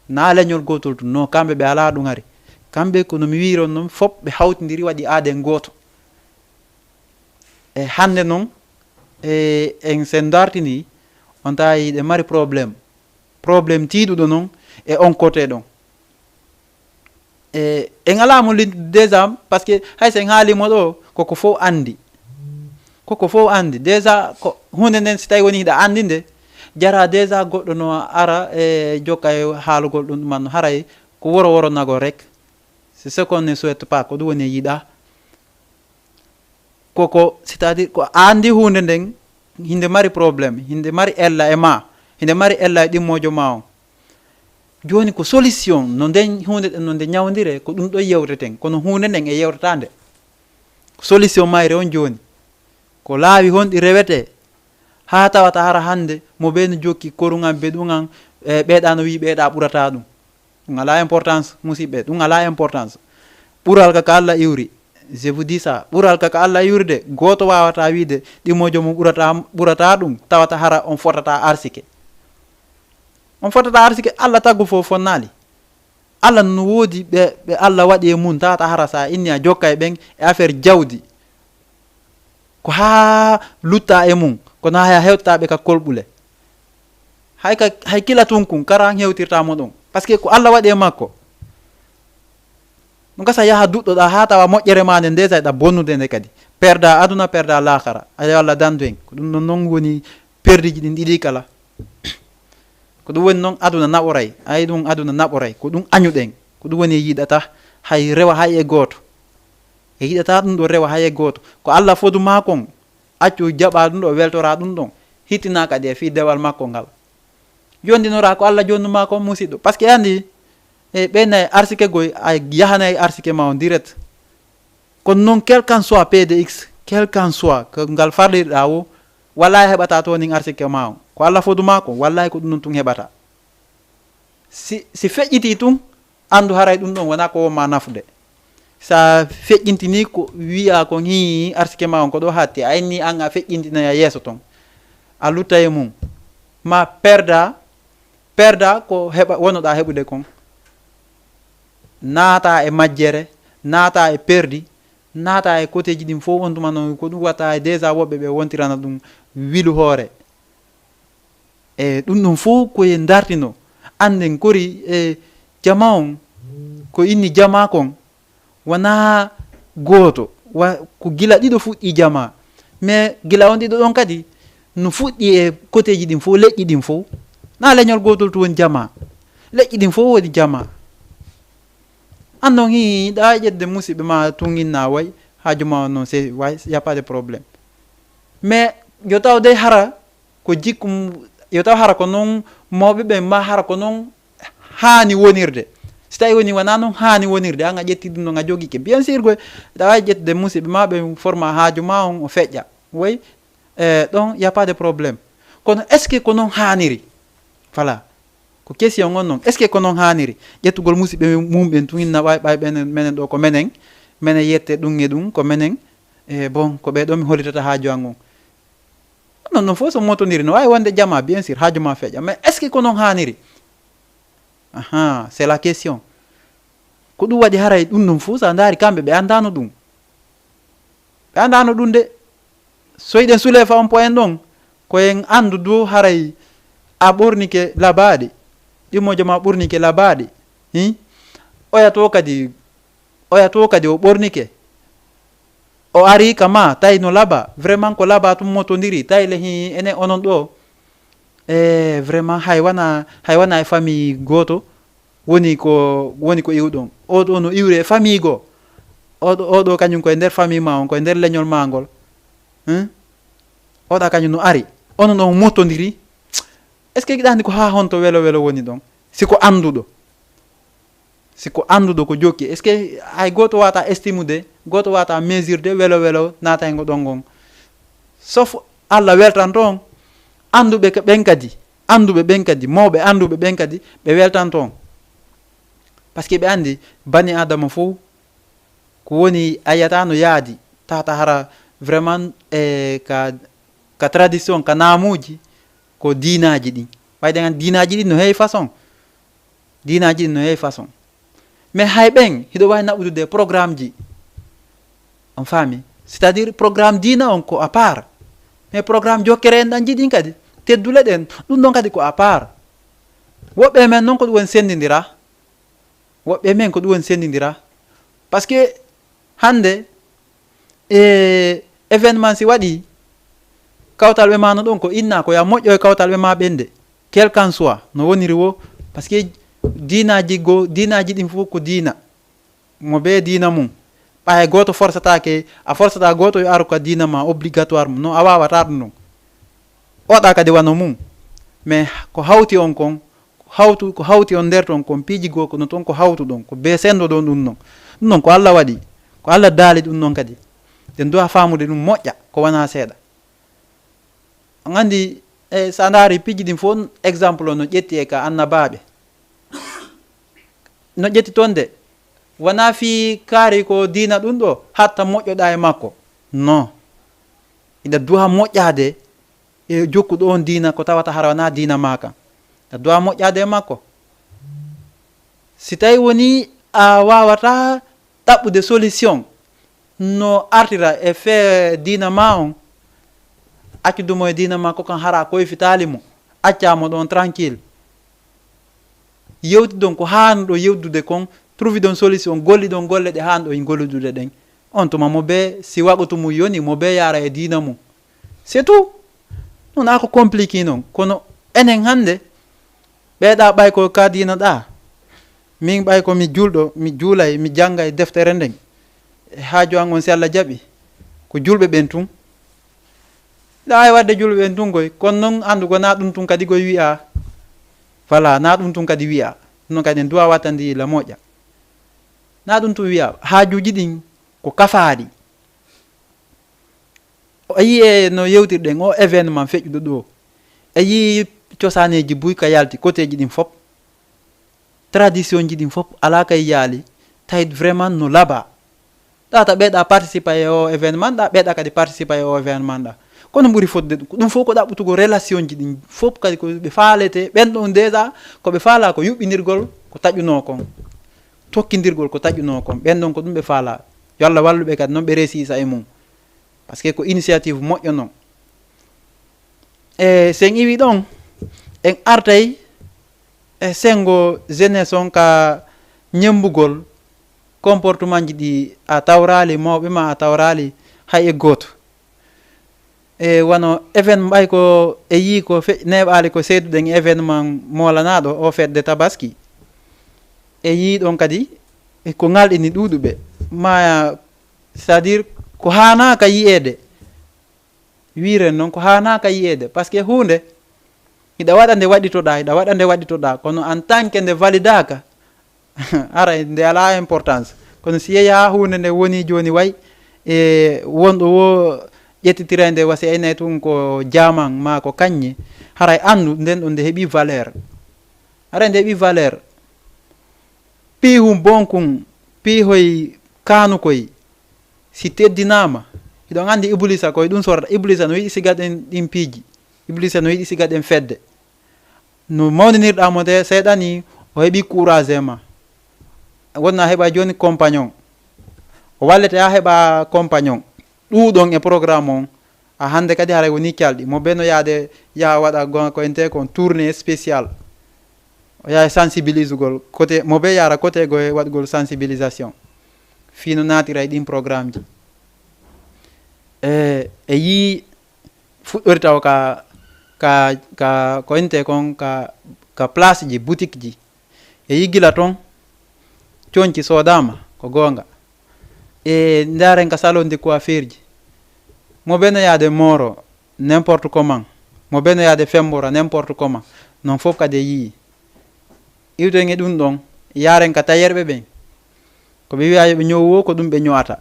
naa leñol gootol tun, non kamɓe ɓe alaa ɗum hari. Kamɓe ko no mi wiiron non fof ɓe hawtindiri waɗi aaden gooto. E hannde non, e, en sen dartini, on tawi hiɗe mari problème. Problème tiiɗuɗo non e on côté ɗon. E, en alaa mo lin-, déjà, parce que hay sen haalimo ɗo, koko fof anndi. Koko fof anndi. Déjà, ko huunde nden, si tawi woni hiɗa anndi nde, jara déjà goɗɗo no ara e jokka e haalugol ɗum, ɗum man haray ko woro woro nagol rek. C'est ce qu'on ne souhaite pas, ko ɗum woni e yiɗa. Koko, c'est-à-dire, ko a anndi huunde nden, hinde mari problème, hinde mari ella e ma, hinde mari ella e ɗimmoojo ma on. Jooni ko solution no nden huunde ɗen no nde ñawndire, ko ɗum ɗo yewteten, kono huunde nden e yewtata nde. Solution mayre on jooni, ko laawi honɗi rewete haa tawata hara hannde mo ɓe no jokki koruŋan be ɗuŋan, e ɓeeɗa no wi'i ɓeeɗa ɓurata ɗum? Ɗum alaa importance, musiɓɓe, ɗum alaa importance. Ɓural ka, ka Allah iwri, je vous dis ça, ɓural ka, ka Allah iwri de, gooto waawata wiide ɗimoojo mum ɓurata, ɓurata ɗum, tawata hara on fotata arsike. On fotata arsike, Allah taggu fof fonnaali. Allah no woodi ɓe, ɓe Allah waɗi e mum, tawata hara sa inni a jokka e ɓen e affaire jawdi. Ko haa lutta e mum, kono hay a hewtata ɓe ka kolɓule. Hay ka, hay kila tun kun, kara an hewtirta mo ɗon. Parce que ko Allah waɗi e makko. Ɗum gasa yaha duɗɗoɗa haa tawa moƴƴere ma nden déjà ɗa bonnude nde kadi. Perda aduna, perda laakara. Ayo Allah dandu en. Ko ɗum ɗon non woni perdiji ɗin ɗiɗi kala. Ko ɗum woni non aduna naɓoray. Ay ɗum aduna naɓoray. Ko ɗum añuɗen. Ko ɗum woni e yiɗata hay rewa hay e gooto. E yiɗata ɗum ɗo rewa hay e gooto. Ko Allah fodu ma kon. Accu jaɓa ɗum ɗo, weltora ɗum ɗon. Hittina kadi e fii dewal makko ngal. Jondinora ko Allah jonnuma ko musiɗɗo. Parce que andi, e ɓe nay arsike goy, a yahanay arsike ma on direct. Kono non, quel qu'en soit P D X, quel qu'en soit ko ngal farlirɗa wo, wallahi heɓata to nin arsike ma on. Ko Allah fodu ma ko, wallahi ko ɗum non tun heɓata. Si, si feƴƴiti tun, andu haray ɗum ɗon wona ko wonma nafude. Sa feƴƴintini ko wi'a kon hi arsike ma on ko ɗo hatti, a inni an a feƴƴintinaya yeeso ton. A lutta e mum. Ma perda, perda ko heɓa, wonoɗa heɓude kon. Naata e majjere, naata e perdi, naata e koteji ɗin fof on tuma non ko ɗum watta e déjà woɓɓe ɓe wontirana ɗum wilu hoore. E ɗum ɗum fof ko e dartino. Annden kori e jama on, ko inni jama kon, wona gooto, wa, ko gila ɗiɗo fuɗɗi jama. Mais gila on ɗiɗo ɗon kadi, no fuɗɗi e koteji ɗin fof, leƴƴi ɗin fof. Na leñol gootol to woni jama. Leƴƴi ɗin fof woni jama. Annon hi, ɗa ƴetde musiɓɓe ma tun inna way, haaju ma on non, c'est, way, y a pas de problème. Mais yo taw dey hara, ko jikku m-, yo taw hara ko non mawɓe ɓen ma hara ko non haani wonirde. Si tawi woni wona non haani wonirde, an a ƴetti ɗum non a jogike. Bien sûr, koy, ɗa wawi ƴettude musiɓɓe ma ɓe forma haaju ma on o feƴƴa. Way, eh, ɗon, y a pas de problème. Kono est-ce que ko non haaniri? Voilà. Ko question on non. Est-ce que ko non haaniri? Ƴettugol musiɓɓe mum ɓen tun inna ɓay, ɓay ɓen, menen ɗo ko menen. Menen yette ɗum e ɗum, ko menen. E bon, ko ɓe ɗo mi hollitata haaju an on. Non, non fof so motondiri, no wawi wonde jama, bien sûr, haaju ma feƴƴa. Mais est-ce que ko non haaniri? Aha, c'est la question. Ko ɗum waɗi haray ɗum ɗum fof sa ndaari kamɓe ɓe anndano ɗum. Ɓe anndano ɗum de. Soyɗen sulefa on poyen ɗon, ko en anndu du haray a ɓornike labaaɗi. Ɗimmojo ma ɓornike labaaɗi. Hi? Oya to kadi, oya to kadi o ɓornike. O ari ka ma, tawi no laba. Vraiment ko laba tum motondiri. Tawi le hi ene onon ɗo. E vraiment hay wana, hay wana e famille gooto. Woni ko, woni ko iwɗon. Oɗo no iwri e famille goo. Oɗo, oɗo kañum koye nder famille ma on, koye nder leñol ma ngol. Hein? Oɗa kañum no ari. Onon on mottondiri. Est-ce que giɗa anndi ko haa honto welo welo woni ɗon? Si ko annduɗo. Si ko annduɗo ko jokki. Est-ce que hay gooto wata estimude, gooto wata mesurde welo welo naataygo ɗon ngon? Sauf Allah weltanto on. Annduɓe ka-, ɓen kadi. Annduɓe ɓen kadi, mawɓe annduɓe ɓen kadi, ɓe weltanto on. Parce que ɓe anndi bani Adama fof ko woni a yiyata no yaadi, tata hara vraiment, eh, ka, ka tradition, ka naamuuji, ko diinaaji ɗin. Ɓayde an diinaaji ɗin no heewi façon. Diinaaji ɗin no heewi façon. Mais hay ɓen, hiɗo waawi naɓudude programme ji. On faami? C'est-à-dire programme diina on ko à part. Mais programme jokkere en ɗan jiɗin kadi, teddule ɗen, ɗum ɗon kadi ko à part. Woɓɓe men noon ko ɗum woni senndindira. Woɓɓe men ko ɗum woni senndindira. Parce que hannde, e événement si waɗi, kawtal ɓe ma no ɗon ko inna ko ya moƴƴo e kawtal ɓe ma ɓen de. Quel qu'en soit, no woniri wo, parce que diinaaji go, diinaaji ɗin fof ko diina. Mo be diina mum. Ɓay gooto forsataake, a forsata gooto yo aru ka diina ma obligatoire mum. No a waawata ɗum ɗon. Oɗa kadi wano mum. Mais ko hawti on kon, Hawtu, ko hawti on nder ton, kon piiji goo ko no ton ko hawtu ɗon, ko be sendo ɗon ɗum non. Ɗum non ko Allah waɗi, ko Allah daali ɗum non kadi. Ɗen duwa faamude ɗum moƴƴa, ko wona seeɗa. On anndi, e, so a ndaari piiji ɗin fof, exemple o no ƴetti e ka annabaaɓe. No ƴetti ton de, wona fii kaari ko diina ɗum ɗo, hatta moƴƴoɗa e makko. Non. Iɗa duwa moƴƴaade e jokkuɗo on diina ko tawata hara wona diina maa kan. Iɗa duwa moƴƴaade e makko. Si tawi woni a waawata ɗaɓɓude solution no artira e fee diina maa on, accude mo e diina maa ko kan hara koyfitaali mo, accaa mo ɗon tranquille. Yewtidon ko haanuɗo yewtude kon, trouviɗon solution, golliɗon golle ɗe haanuɗo golludude ɗen. On tuma mo be, si waqtu mum yoni, mo be yaara e diina mum. C'est tout. Non, a ko compliqué non. Kono enen hannde, ɓeeɗa ɓay ko ka diina ɗa. Min ɓay ko mi julɗo, mi juulay, mi janngay deftere nden. E haaju an on si Allah jaɓi. Ko julɓe ɓen tun. Ɗa ay wadde julɓe ɓen tun koy. Kono non anndu ko na ɗum tun kadi koy wi'a. Voilà, na ɗum tun kadi wi'a. Non kadi en duwa wattandi la moƴƴa. Na ɗum tun wi'a. Haajuuji ɗin ko kafaaɗi. O yii e no yewtirɗen o événement feƴƴuɗo ɗo. E yii cosaaneeji buy ka yalti koteeji ɗin fop. Tradition ji ɗin fop alaa kay yaali. Tawi vraiment no laba. Ɗa ta ɓeeɗa participa e o événement ɗa, ɓeeɗa kadi participa e o événement ɗa. Kono ɓuri fotde ɗum, ko ɗum fof ko ɗaɓɓutugo relation ji ɗin fof kadi ko ɓe faalete. Ɓen ɗon déjà ko ɓe faala ko yuɓɓindirgol ko taƴunoo kon. Tokkindirgol ko taƴunoo kon. Ɓen ɗon ko ɗum ɓe faala. Yo Allah wallu ɓe kadi noon ɓe réussisa e mum. Parce que ko initiative moƴƴo non. E sen iwi ɗon, en artay e sengo jeunesse on ka ñembugol comportement ji ɗi a tawraali mawɓe ma a tawraali hay e gooto. E wano événement ɓay ko e yii ko fe-, neeɓaali ko seeduɗen événement moolanaɗo o fête de Tabaski. E yii ɗon kadi e ko ngalɗini ɗuuɗuɓe. Ma, c'est-à-dire ko haanaaka yi'eede. Wiiren noon ko haanaaka yi'eede, parce que huunde, hiɗa waɗa nde waɗitoɗaa, hiɗa waɗa nde waɗitoɗaa, kono en tant que nde validaaka, haray nde alaa importance. Kono si yeeyaa huunde nde woni jooni way, e wonɗo wo ƴettitiray nde wasi aynay tun ko jaaman maa ko kañŋe, haray anndu nden ɗon nde heɓi valeur. Haray nde heɓi valeur. Piihun bonkun, piihoy kaanukoy, si teddinaama, hiɗon anndi Ibliisa koye ɗum sorata. Ibliisa no yiɗi siga ɗen ɗin piiji. Ibliisa no yiɗi siga ɗen fedde. No mawninirɗaa mo de seeɗa ni, o heɓi courage e ma. Wonna heɓa jooni compagnon. O wallete a heɓa compagnon. Ɗuuɗon e programme on. A hannde kadi haray woni calɗi. Mo be no yaade yaha waɗa gonga ko ente kon tournée spéciale. O yaha sensibilisugol. Côté, mo be yara côté go e waɗgol sensibilisation. Fii no naatira e ɗin programme ji. E, e yii fuɗɗori taw ka, ka, ka, ko ente kon ka, ka place ji, boutique ji. E yii gila ton, conci soodaama, ko goonga. E ndaaren ka salon de coiffure ji. Mo be no yaade mooro, n'importe comment. Mo be no yaade fembora, n'importe comment. Non fof kadi e yii. Iwten e ɗum ɗon, yaaren ka tayerɓe ɓen. Ko ɓe wi'a yo ɓe ñowu wo, ko ɗum ɓe ño'ata.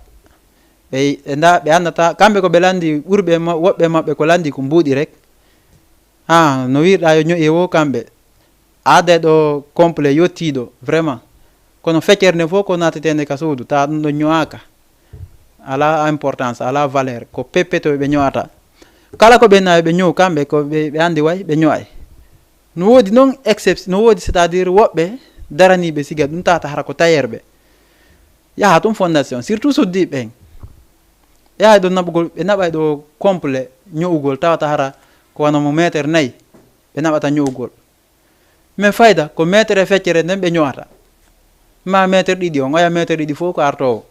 Ɓe, ɓe nda, ɓe annata, kamɓe ko ɓe lanndi, ɓurɓe ma-, woɓɓe maɓɓe ko lanndi ko mbuuɗi rek. Ha, no wiirɗa yo ño'i wo kamɓe. Aada ɗo complet yottiiɗo, vraiment. Kono feccere nde fof ko naatetende ka suudu, tawa ɗum ɗon ño'aaka. Alaa importance, alaa valeur. Ko peppeto ɓe ño'ata. Kala ko ɓe nawi ɓe ñow, kamɓe ko ɓe, ɓe anndi way, ɓe ño'ay. No woodi noon exception, no woodi c'est-à-dire woɓɓe daraniiɓe siga ɗum tawata hara ko tayeerɓe. Yaha tun fondation, surtout suddiiɓe ɓen. Yaha ɗo naɓugol, ɓe naɓay ɗo complet ño'ugol tawata hara ko wano mo meeter nayi ɓe naɓata ño'ugol. Mais fayda ko meeter e feccere nden ɓe ño'ata. Ma meeter ɗiɗi on, oya meeter ɗiɗi fof ko artoowo.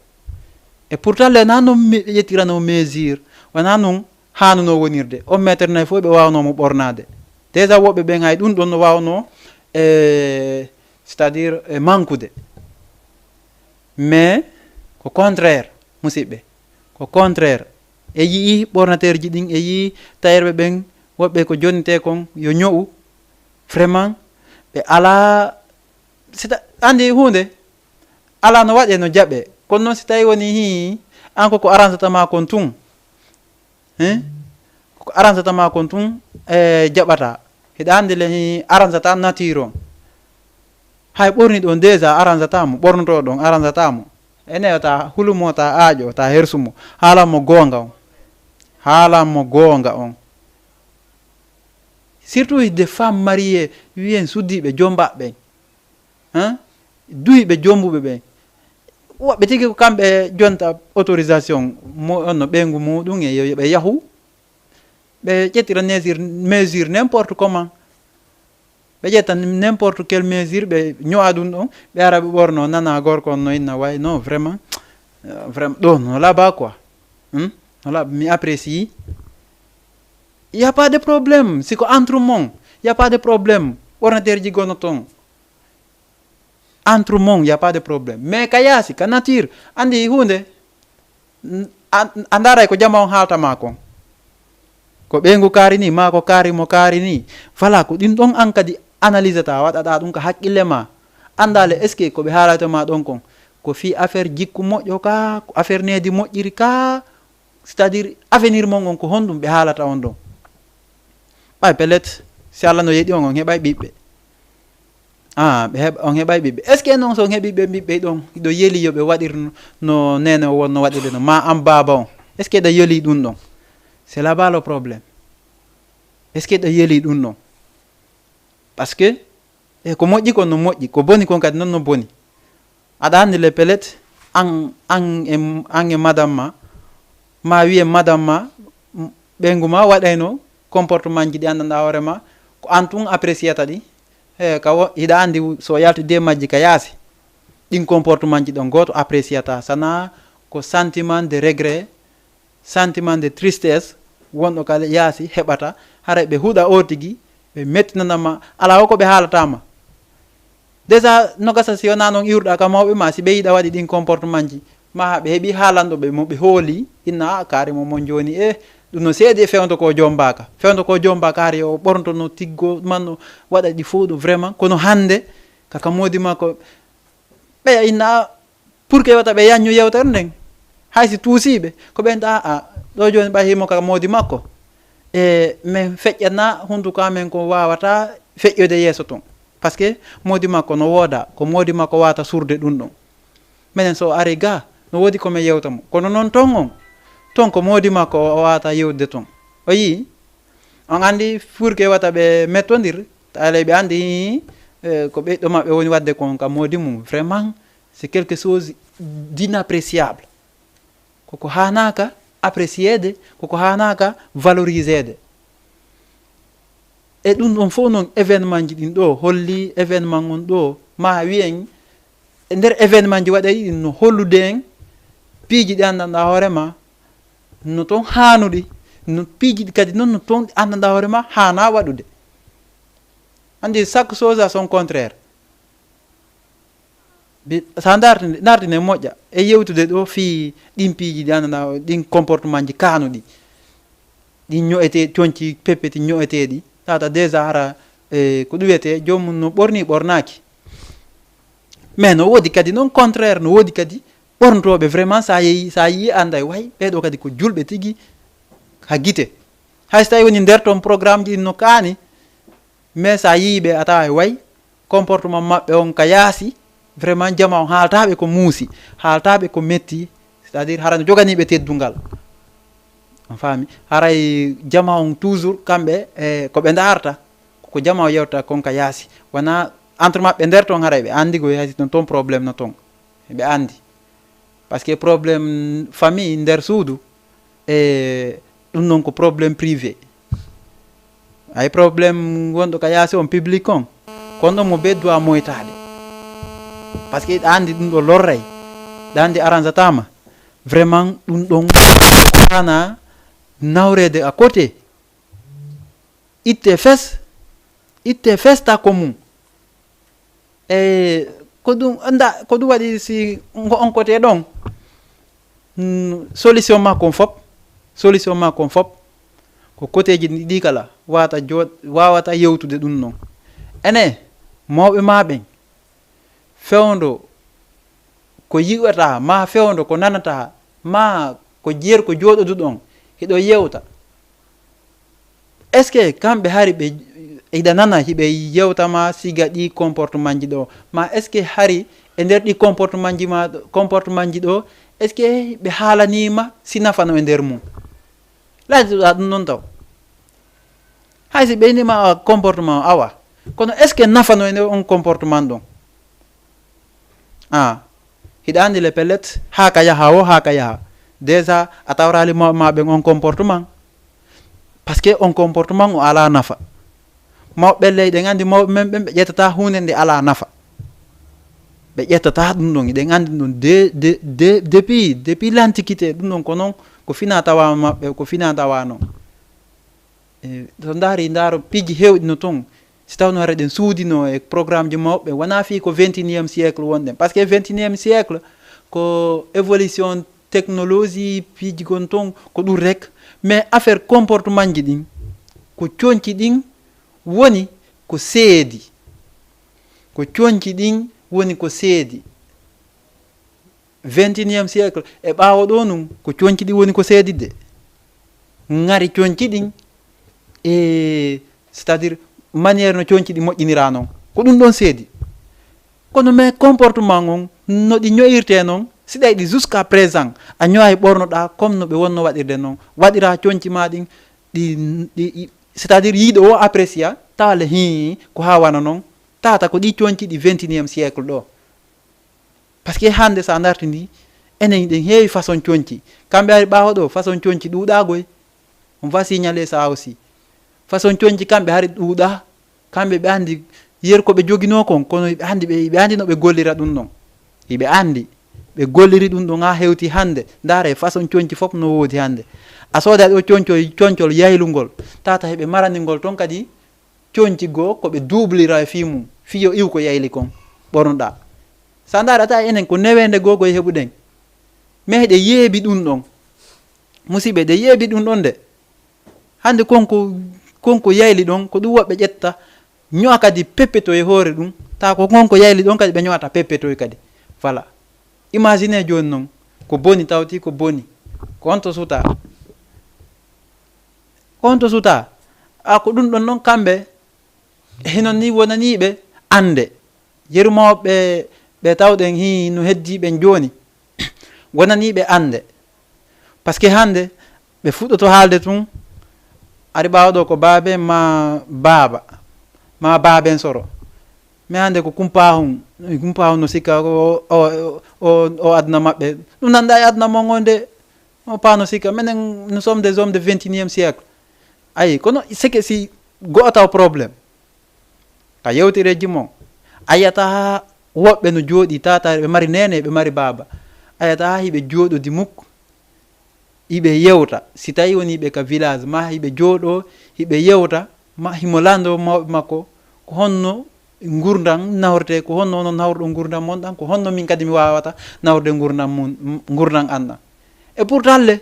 Et pourtant le na noon mi-, ɓe ƴettirano mesure, wona noon haanuno wonirde. On meeter nayi fof ɓe waawno mo ɓornaade. Déjà woɓɓe ɓen hay ɗum ɗon no waawno, e, c'est-à-dire, e, mankude. Mais ko contraire, musidɓe. Ko contraire. E yii ɓornateerji ɗin, e yii tayerɓe ɓen, woɓɓe ko jonnitee kon yo ño'u. Vraiment, Ɓe alaa, si ta-, anndi huunde, alaa no waɗee no jaɓee. Kono noon si tawii wonii hii, aan ko ko aransata maa kon tun. Hein? Ko aransata maa kon tun, e, jaɓataa. Hiɗa anndi le hii aransata nature on. Hay ɓorni ɗon déjà aransata mo, ɓornotoo ɗon aransata mo. Ene ta hulumo, ta aaƴo, ta hersumo. Haalan mo goonga on. Haalan mo goonga on. Surtout des femmes mariées, wiyen suddiiɓe jombaɓe ɓen. Hein? Duhiiɓe jombuɓe ɓen. Woɓɓe tigi ko kamɓe jonta autorisation mo, on no ɓeyngu muɗum e yo, yo ɓe yahu. Ɓe ƴettira mesure, mesure n'importe comment. Ɓe ƴetta n'importe quelle mesure, ɓe ño'a ɗum ɗon, ɓe ara ɓe ɓorno, nana gorko on no inna way, non, vraiment, euh, vraiment, ɗo no laaɓa quoi. Hmm? No laaɓa, mi apprécie. Y a pas de problème, si ko entre mon, y a pas de problème. Ɓornateerji gonno ton. Entre mon, y a pas de problème. Mais ka yaasi, ka nature, anndi huunde, n-, a, a ndaaray ko jama on haalta maa kon. Ko ɓeyngu kaari nii, maa ko kaari mo kaari nii. Voilà, ko ɗin ɗon an kadi analysata, waɗaɗa ɗum ka hakkille maa. Anndaale, est-ce que ko ɓe haalata maa ɗon kon, ko fii affaire jikku moƴƴo kaa, ko affaire needi moƴƴiri kaa, c'est-à-dire avenir mon on, ko honɗum ɓe haalata on ɗon? Ɓay pellet, si Alla no yeɗi on, on heɓay ɓiɓɓe. Ah, ɓe heɓ-, on heɓay ɓiɓɓe. Est-ce que noon so on heɓi ɓe ɓiɓɓe ɗon, hiɗo yeli yo ɓe waɗir no, no neene o wonno waɗirde no, ma an baaba on? Est-ce que ɗa yeli ɗum ɗon? C'est là-bas le problème. Est-ce que ɗa yeli ɗum ɗon? Parce que, e ko moƴƴi kon no moƴƴi, ko boni kon kadi noon no boni. Aɗa anndi le pellet, an, an e, an e madame ma, ma wiye madame ma, m-, ɓeyngu ma waɗayno comportement ji ɗi anndanɗaa hoore ma, ko an tun appréciata ɗi. E, ka wo-, hiɗa anndi so yalti de majji ka yaasi, ɗin comportement ji ɗon gooto appréciata, sana ko sentiment de regret, sentiment de tristesse wonɗo ka yaasi heɓata, haray ɓe huɗa o tigi, ɓe mettinana ma, alaa ko ɓe haalata ma. Déjà, no gasa si wonaa noon iwruɗaa ka mawɓe ma, si ɓe yiɗa waɗi ɗin comportement ji, ma ɓe heɓi haalanɗo ɓe mo ɓe hooli, inna, "A, kaari mo mon jooni, e, ɗum no seedi e fewndo ko jombaaka." Fewndo ko jombaaka, hari o ɓornto no tiggo, man no waɗa ɗi fof ɗo vraiment, kono hannde, kaka moodi makko, ɓeya inna, pour que wata ɓe yaññu yewtere nden. Hay si tuusiiɓe, ko ɓen ɗa, a, ɗo jooni ɓay himo ka moodi makko. E, men feƴƴana hunduko amen ko wawata feƴƴoyde yeeso ton. Parce que moodi makko no wooda, ko moodi makko wata surde ɗum ɗon. Menen so ari ga, no woodi ko men yewta mo. Kono noon ton on, ton ko moodi makko o wata yewde ton. O yii, on andi pour que wata ɓe mettondir, taale ɓe andi, e, ko ɓeɗɗo maɓɓe woni wadde kon ka moodi mum. Vraiment, c'est quelque chose d'inappréciable. Koko haanaaka appréciéde, koko haanaaka valoriséde. E ɗum ɗon fof noon, événement ji ɗin ɗo holli, événement on ɗo, ma wiyen, e nder événement ji waɗay ɗin no hollude en piiji ɗi anndanɗaa hoore ma, no toon haanuɗi, no piiji ɗi kadi noon no toon ɗi anndanɗaa hoore ma haanaa waɗude. Anndi, chaque chose a son contraire. Bi-, so a ndartini, ndartini e moƴƴa, e yewtude ɗo fii ɗin piiji ɗi anndanɗaa, ɗin comportement ji kaanuɗi, ɗin ño'etee, coñci peppeti ño'eteeɗi, tata déjà hara, e, ko ɗum wiyetee, joomum no ɓorni, ɓornaaki. Mais no woodi kadi noon contraire, no woodi kadi ɓornotooɓe vraiment, sa yehi, sa yii annday, way, ɓee ɗo kadi ko julɓe tigi, ha gite. Hay so tawi woni nder toon programme ji ɗin no kaani, mais sa yii ɓe a tawa e way, comportement maɓɓe on ka yaasi, vraiment jama on haaltaɓe ko muusi, haaltaɓe ko metti, c'est-à-dire hara no joganiɓe teddungal. On faami? Haray jama on toujours kamɓe, e, ko ɓe ndaarta, ko jama o yewta kon ka yaasi. Wona entre maɓɓe nder toon haray ɓe anndi ko yaasi toon, toon problème no toon. Ɓe anndi. Parce que problème famille nder suudu, e, ɗum noon ko problème privé. Ay problème wonɗo ka yaasi on public on, kon ɗon mo ɓe droit moytaade. Parce que ɗa anndi ɗum ɗo lorray, ɗa anndi arrange atama. Vraiment, ɗum ɗon ko hana nawreede à côté. Itte fes, itte fes ta ko mum. E ko ɗum, nda, ko ɗum waɗi si ngo on côté ɗon, mm, solution makko on fop, solution makko on fop, ko côté ji ɗi kala wata jo-, wawata yewtude ɗum noon. Ene, Mawɓe ma ɓen, fewndo ko yi'ata, ma fewndo ko nanata, ma ko jeer ko jooɗoduɗon, hiɗo yewta. Est-ce que kamɓe hari ɓe, iɗa nana hiɓe yewta ma siga ɗi comportement ji ɗo? Ma est-ce que hari e nder ɗi comportement ji ma, comportement ji ɗo, est-ce que ɓe haalanima si nafano e nder mum? Laajtoɗa ɗum noon taw. Hay si ɓeynima awa comportement o awa. Kono est-ce que nafano e nder on comportement ɗon? Ah, hiɗa andi le pellet, haa ka yaha o, haa ka yaha. Déjà, a tawrali mawɓe ma ɓen on comportement. Parce que on comportement o ala nafa. Mawɓe leyɗe andi mawɓe men ɓen ɓe ƴettata huunde nde ala nafa. Ɓe ƴettata ɗum ɗon, hiɗen andi ɗum ɗon de, de, de, depuis, depuis l'antiquité, ɗum ɗon ko non, ko fina tawa maɓɓe, ko fina tawa non. E, so ndaari, ndaaro piiji heewɗi no ton, si tawno hara ɗen suudino e programme ji mawɓe, wona fii ko vingt et unième siècle wonɗen. Parce que vingt et unième siècle, ko évolution technologie, piiji gon ton, ko ɗum rek. Mais affaire comportement ji ɗin, ko conci ɗin woni ko seedi. Ko conci ɗin woni ko seedi. Vingt et unième siècle, e ɓaawo ɗo nun, ko conci ɗin woni ko seedi de. Ŋari conci ɗin, e, c'est-à-dire, manière no conci ɗin moƴƴinira non. Ko ɗum ɗon seedi. Kono mais comportement on, no ɗi ño'irte non, si ɗay ɗi jusqu'à présent, a ño'ay ɓornoɗa comme no ɓe wonno waɗirde non. Waɗira conci ma ɗin, ɗi, ɗi, ɗi, c'est-à-dire yiiɗo o apprécia, tawa le hii, ko haa wano non. Tata ko ɗi conci ɗi vingt et unième siècle ɗo. Parce que hannde sa dartini, enen ɗen heewi façon conci. Kamɓe ari ɓaawo ɗo, façon conci ɗuuɗa goy. On va signaler ça aussi. Façon conci kamɓe hari ɗuuɗa. Kamɓe ɓe andi yer ko ɓe joginoo kon, kono ɓe andi, ɓe, ɓe andi no ɓe gollira ɗum ɗon. Iɓe andi. Ɓe golliri ɗum ɗon haa hewti hannde. Ndaare façon conci fof no woodi hannde. A sooda ɗo conco, concol yaylungol. Tata heɓe marani ngol ton kadi conci goo ko ɓe duublira e fii mum. Fii yo iw ko yayli kon. Ɓornuɗa. Sa ndaare ata enen ko neweende goo goye heɓuɗen. Mais ɗe yeebi ɗum ɗon. Musiɓɓe, ɗe yeebi ɗum ɗon de. Hannde kon ko, kon ko yayli ɗon, ko ɗum woɓɓe ƴetta, ño'a kadi peppeto e hoore ɗum, tawa ko kon ko yayli ɗon kadi ɓe ño'ata peppetoy kadi. Voilà. Imagine jooni non, ko boni tawti ko boni. Ko on to suta. Ko on to suta. A ko ɗum ɗon non kamɓe, hino ni wonaniɓe annde. Yeru mawɓe ɓe tawɗen hi no heddi ɓen jooni. Wonaniɓe annde. Parce que hannde ɓe fuɗɗoto haalde tun, ari ɓaawo ɗo ko baabe ma baaba, ma baaben soro. Mais hannde ko kumpahun, kumpahun no sikka o, o, o, o aduna maɓɓe. Ɗum nanda e aduna mon on de, o pa no sikka. Menen, nous sommes des hommes de vingt et unième siècle. Ayi, kono seke si go'o taw problème. Ka yewtereeji mon, a yiyata woɓɓe no jooɗii tata, ɓe mari neene, ɓe mari baaba. A yiyata hiɓe jooɗodi muk, hiɓe yewta. Si tawi woni ɓe ka village, ma hiɓe jooɗo, hiɓe yewta, ma himo lando mawɓe makko, ko honno ngurndan nawrete, ko honno onon nawruɗon ngurndan mon ɗan, ko honno min kadi mi waawata nawrude ngurndan mun, ngurndan an ɗan. E pourtant le,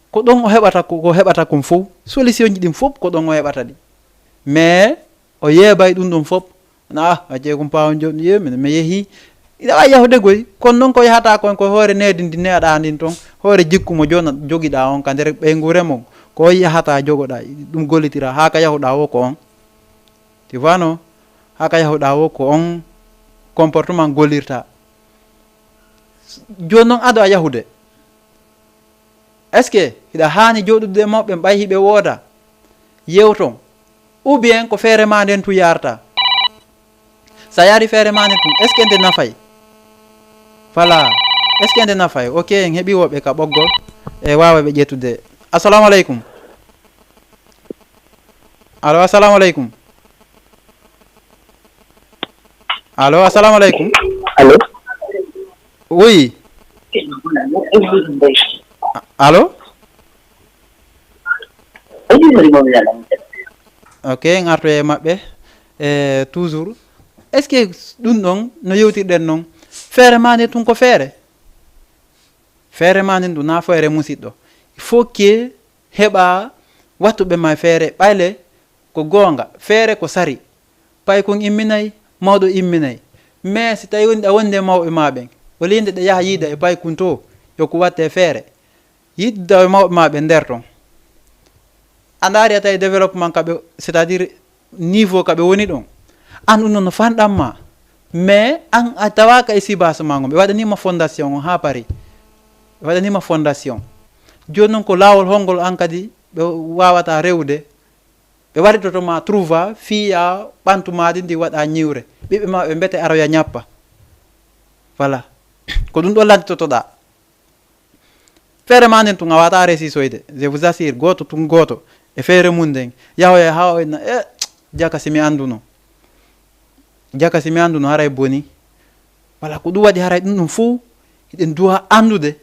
ko ɗon o heɓata ko, ko heɓata kon fof, solution ji ɗin fof ko ɗon o heɓata ɗi. Mais o yeebay ɗum ɗon fof. Na, ah, a jeegum pawon jooni, ye, mi, mi yehi. Iɗa wawi yahude goy, kono noon ko yahata kon ko hoore needi ndi neɗɗa ndin toon, hoore jikku mo jona-, jogiɗa on ka nder ɓeynguure mon, ko yahata jogoɗa, ɗum gollitira haa ka yahuɗa wo ko on. Tu vois, non? Haa ka yahuɗa wo ko on comportement gollirta. Jooni noon ado a yahude. Est-ce que hiɗa haani jooɗude e mawɓe ɓay hiɓe wooda? Yewton. Ou bien ko feere ma nden tun yarta? Sa yari feere ma nden tun, est-ce que nde nafay? Voilà. Est-ce que nde nafay? Ok, en heɓi woɓɓe ka ɓoggol. E waawa ɓe ƴettude. Assalamu aleykum. Allo, assalamu aleykum. Allo, assalamu aleykum. Allo. Oui. A-, allo. Ok, en artu e maɓɓe. E, toujours. Est-ce que ɗum ɗon no yewtirɗen noon? Feere ma nde tun ko feere? Feere ma nden ɗum na feere musiɗɗo. Il faut que heɓa wattuɓe ma feere ɓayle ko goonga. Feere ko sari. Pay kon imminay, Mawɗo imminay. Mais si tawi woni ɗa wonde mawɓe ma ɓen, o linde ɗe yaha yiida e paykun to, yo ko watte feere. Yidda e mawɓe ma ɓe nder ton. A ndaari a tawi développement ka ɓe, c'est-à-dire niveau ka ɓe woni ɗon. An ɗum noon no fanɗan ma. Mais an a tawaaka e sibas ma ngo. Ɓe waɗanima fondation on ha Paris. Ɓe waɗanima fondation. Jooni noon ko laawol hongol an kadi ɓe wawata rewde. Ɓe waritoto ma trouva fiya ɓantu ma ɗi ndi waɗa ñiwre. Ɓiɓɓe ma ɓe mbete aroya ñappa. Voilà. Ko ɗum ɗo lantitotoɗa. Feere ma nden tun a wata resisoyde. Je vous assure, gooto tun gooto. E feere mum nden. Yahoya ha o inna, e, jaka si mi anduno. Jaka si mi anduno haray boni. Wala ko ɗum waɗi haray ɗum ɗum fof. Hiɗen duwa andude.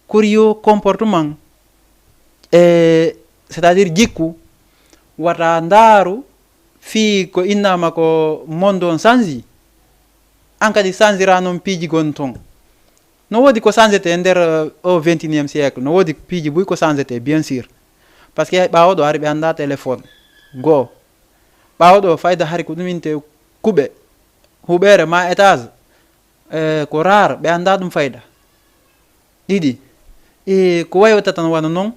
Curieux comportement. E, c'est-à-dire jikku. Wata ndaaru fii ko innama ko monde on change. An kadi changera noon piiji gon ton. No woodi ko changete e nder, euh, o vingt et unième siècle. No woodi piiji buy ko changete, bien sûr. Parce que ɓaawo ɗo hari ɓe annda téléphone. Goo. Ɓaawo ɗo fayda hari ko ɗum inte kuɓe. Huɓeere ma étage. Eh, ko rare, ɓe annda ɗum fayda. Ɗiɗi. E, ko waywata tan wano noon.